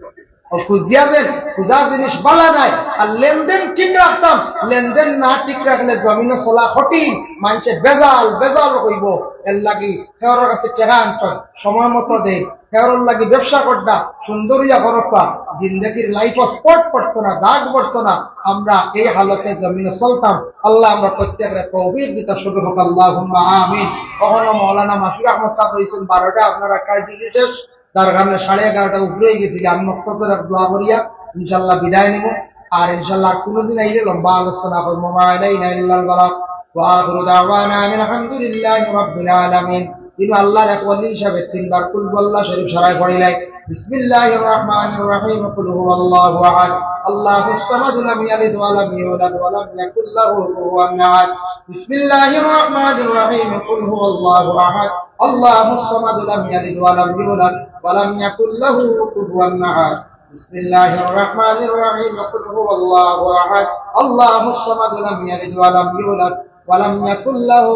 অউ খুজিয়া যে, খুজার জিনিস বালা নায়, আর লেনদেন ঠিক রাখতাম, লেনদেন না ঠিক রাখলে জমিনো চলা কঠিন, মানষে বেজাল, বেজাল কইবো, এর লাগি খেউরর কাছে টেকা আনতাম, সময় মতো দেই, খেউরর লাগি ব্যবসা করতা, সুন্দর অইয়া করউক্কা, জিন্দেগির লাইফো স্পট পড়তো না, দাগ পড়তো না, আমরা এই হালতে জমিনো চলতাম। আল্লাহ আমরা প্রত্যেকরে তৌফিক দিতা, সবে কউক্কা আল্লাহুম্মা আমিন। অখনো মৌলানা মাসুর আহমদ সাব রইছইন বারোটা, আপনারা কাজ শেষ, যার কারণে সাড়ে এগারোটা উপরে অই গেছে, আমি মখতসর এক দোয়া করিয়া ইনশাআল্লাহ বিদায় নিমু। আর ইনশাআল্লাহ আর কুনুদিন আইলে লম্বা আলোচনা করমু। মা আলাইনা ইল্লাল বালাগ। ওয়া আখিরু দাওয়ানা আনিল হামদুলিল্লাহি রাব্বিল আলামিন। কিন্তু আল্লাহর এক ওলি হিসাবে তিনবার কুল হু আল্লাহ শরীফ সারায় পড়িলাই। বিসমিল্লাহির রহমানির রহিম। কুল হুয়াল্লাহু আহাদ। আল্লাহুস সামাদ। লাম ইয়ালিদ ওয়া লাম ইউলাদ ওয়া লাম ইয়াকুল লাহু কুফুয়ান আহাদ। বিসমিল্লাহির রহমানির রহিম। কুল হুয়াল্লাহু আহাদ। আল্লাহুস সামাদ। লাম ইয়ালিদ ওয়া লাম ইউলাদ ওয়া লাম ইয়াকুল লাহু কুফুয়ান আহাদ। بسم الله الرحمن الرحيم. قل هو الله أحد. الله الصمد. لم يلد ولم يولد ولم يكن له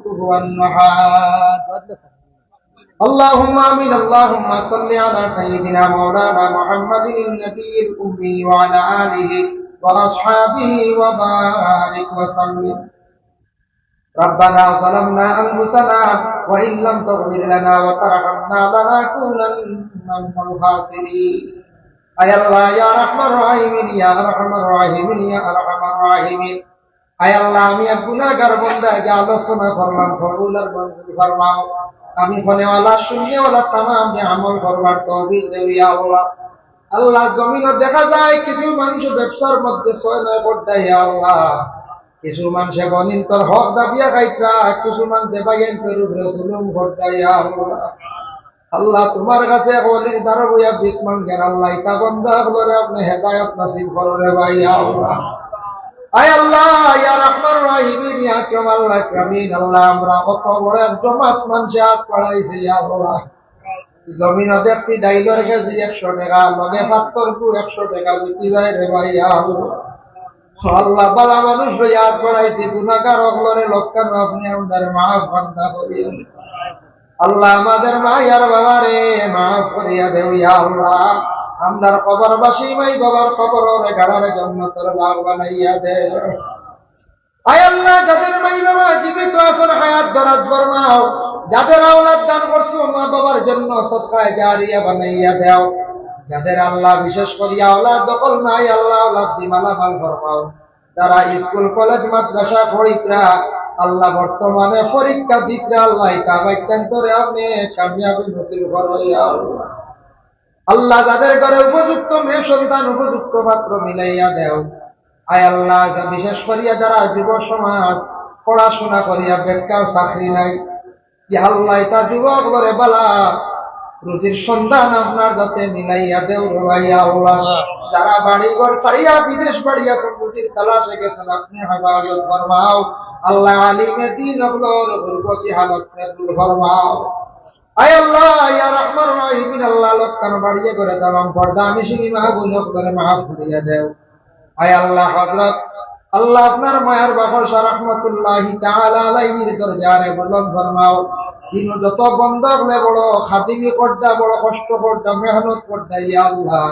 كفوا أحد. اللهم آمين. اللهم صل على سيدنا مولانا محمد النبي الأمي وعلى آله وأصحابه وبارك وسلم. ربنا ظلمنا أنفسنا وإن لم تغفر لنا وترحمنا لنكونن من الخاسرين. আয় আল্লাহ, ইয়া আরহামার রাহিমিন, ইয়া আরহামার রাহিমিন, ইয়া আরহামার রাহিমিন। আয় আল্লাহ, আমি এক গুনাহগার বান্দা, যে আলোচনা করলাম, কবুল আর মঞ্জুর ফরমাও। আমি হুননেওয়ালা, শুননেওয়ালা তামামরে আমল করবার তৌফিক দেও, ইয়া আল্লাহ। আল্লাহ, জমিনো দেখা যায় কিছু মানুষ ব্যবসার মধ্যে ছয় নয় করতা, ইয়া আল্লাহ। কিছু মানষে বনিন্তর হক দাবিয়া খাইতরা, কিছু মানষে ভাইয়াইন্তর উপরে জুলুম করতা, ইয়া আল্লাহ। আল্লাহ, তুমার কাছে এক ওলির দ্বারা বইয়া ভিক মাঙ্গের, আল্লাহ, ইতা বন্দা অকলরে আপনে হেদায়ত নসিব করো রে ভাই, ইয়া আল্লাহ। আয় আল্লাহ, ইয়া আরহামার রাহিমিন, ইয়া আকরাম আল আকরামিন, আল্লাহ, আমরা কত বড় এক জমাত মানষে আত বাড়াইছে, ইয়া আল্লাহ। জমিনো দেখছি ডাইলর কেজি একশো টেকা, লগে পাত্তর কু একশো টেকা বিকি যায় রে ভাই, ইয়া আল্লাহ। আল্লাহ, বালা মানুষ লইয়া আত বাড়াইছি, গুনাহগার অকলরে লক্কানো আপনে আমরারে মাফ বান্দা করিয়া দেও। আল্লাহ, আমাদের মায়ার বাবারে মাফ করিয়া দেও, ইয়া আল্লাহ। আমরার কবরবাসী মাই বাবার কবররে গাড়ারে জন্নতর বাগ বানাইয়া দেও। আয় আল্লাহ, যাদের মাই বাবা জীবিত আছইন, হায়াত দরাজ ফরমাও। যাদের আওলাদ দান করছো, মা বাবার জন্য সদকায়ে জারিয়া বানাইয়া দেও। যাদের আল্লাহ বিশেষ করিয়া আওলাদ দখল নাই, আল্লাহ আওলাদ দি মালামাল ফরমাও। যারা স্কুল, কলেজ, মাদ্রাসা পড়িতরা, আল্লাহ বর্তমানে পরীক্ষা দিতরা, আল্লাহ ইতা বাচ্চাইন্তরে আপনে কামিয়াবি নসিব করো, ইয়া আল্লাহ। আল্লাহ, যাদের ঘরে উপযুক্ত মেয়ে সন্তান, উপযুক্ত পাত্র মিলাইয়া দেও। আয় আল্লাহ, যা বিশেষ করিয়া যারা যুব সমাজ পড়াশোনা করিয়া বেকার, চাকরি নাই, ইয়া আল্লাহ, ইতা যুবক অকলরে বালা রুজির সন্ধান আপনার যাতে মিলাইয়া দেও রে ভাই, ইয়া আল্লাহ। যারা বাড়ি ঘর ছাড়িয়া বিদেশ বাড়িয়া রুজির তালাশে গেছইন, আপনে হেফাজত ফরমাও। আল্লাহ, আলিমে দিন অকলর গুরবতি হালত দূর ফরমাও। আয় আল্লাহ, ইয়া রহমান রাহিমিন আল্লাহ, লক্কানো বাড়িয়ে করে তামাম পর্দা আমি শুনি মা বোন অকলরে মাফ করিয়া দেও। আয় আল্লাহ, হযরত আল্লাহ আপনার মায়ার বাবা শাহ রহমতুল্লাহি তাআলা আলাইহির দরজারে বুলন্দ ফরমাও। দিনও যত বন্দা অকলে বড় খাদিমি করতা, বড় কষ্ট করতা, মেহনত করতা, ইয়া আল্লাহ।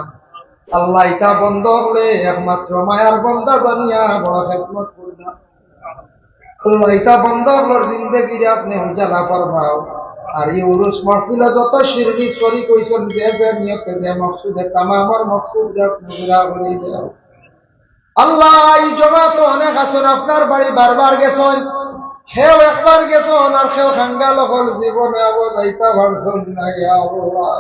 আল্লাহ, ইতা বন্দা অকলে একমাত্র মায়ার বন্দা জানিয়া বড় খেদমত করতা। আল্লাহ, ইতা বন্দা অকলর জিন্দেগিরে আপনে উজালা ফরমাও। আর ই উরুস মাহফিলো যত শিরনি শরিক অইছইন, যে যে নিয়তে যে মকসুদে, তামামর মকসুদরে আপনে পুরা করি দেও। আল্লাহ, ই জমাতো অনেক আছইন, আপনার বাড়ি বারবার গেছইন, কেউ একবার গেছইন, আর কেউ খাঙ্গাল অকল জীবনে আবো যাইতা পারছইন না, ইয়া আল্লাহ।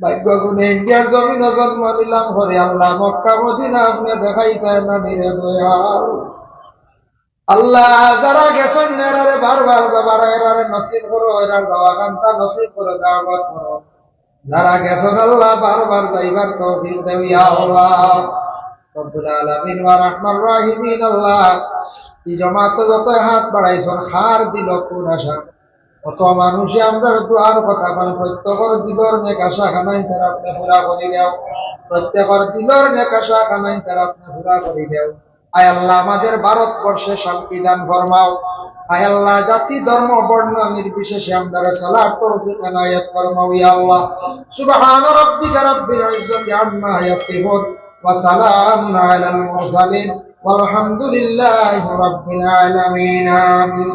ভাগ্য গুণে ইন্ডিয়ার জমিনো জন্ম নিলাম করি, আল্লাহ, মক্কা মদিনা আপনে দেখাইতা না নি রে দয়াল। আল্লাহ, যারা গেছইন না, এরারে বারবার যাবার এরারে নসিব করো, এরার যাওয়া কান্তা নসিব করো, দাওয়াত করো। যারা গেছইন আল্লাহ, বারবার যাইবার তৌফিক দেও, ইয়া আল্লাহ। রব্বুল আলামিন ওয়া রহমান রাহিমিন আল্লাহ, ই জমাতো যত হাত বাড়াইছইন, কার দিলো কোন আশা? কত মানুষে আমরার দোয়ার কথা কইন, প্রত্যেকর দিলর নেক আশা খানাইন তারা আপনে পুরা করি দেও, প্রত্যেকর দিলর নেক আশা খানাইন তারা আপনে পুরা করি দেও। আয় আল্লাহ, আমাদের ভারতবর্ষে শান্তি দান ফরমাও। আয় আল্লাহ, জাতি, ধর্ম, বর্ণ নির্বিশেষে আমরারে চলার তৌফিক এনায়েত ফরমাও, ইয়া আল্লাহ। সুবহান রাব্বিকা রাব্বিল ইজ্জাতি আম্মা ইয়াসিফুন, ওয়া সালামুন আলাল মুরসালিন, ওয়ালহামদুলিল্লাহি রাব্বিল আলামিন। আমিন।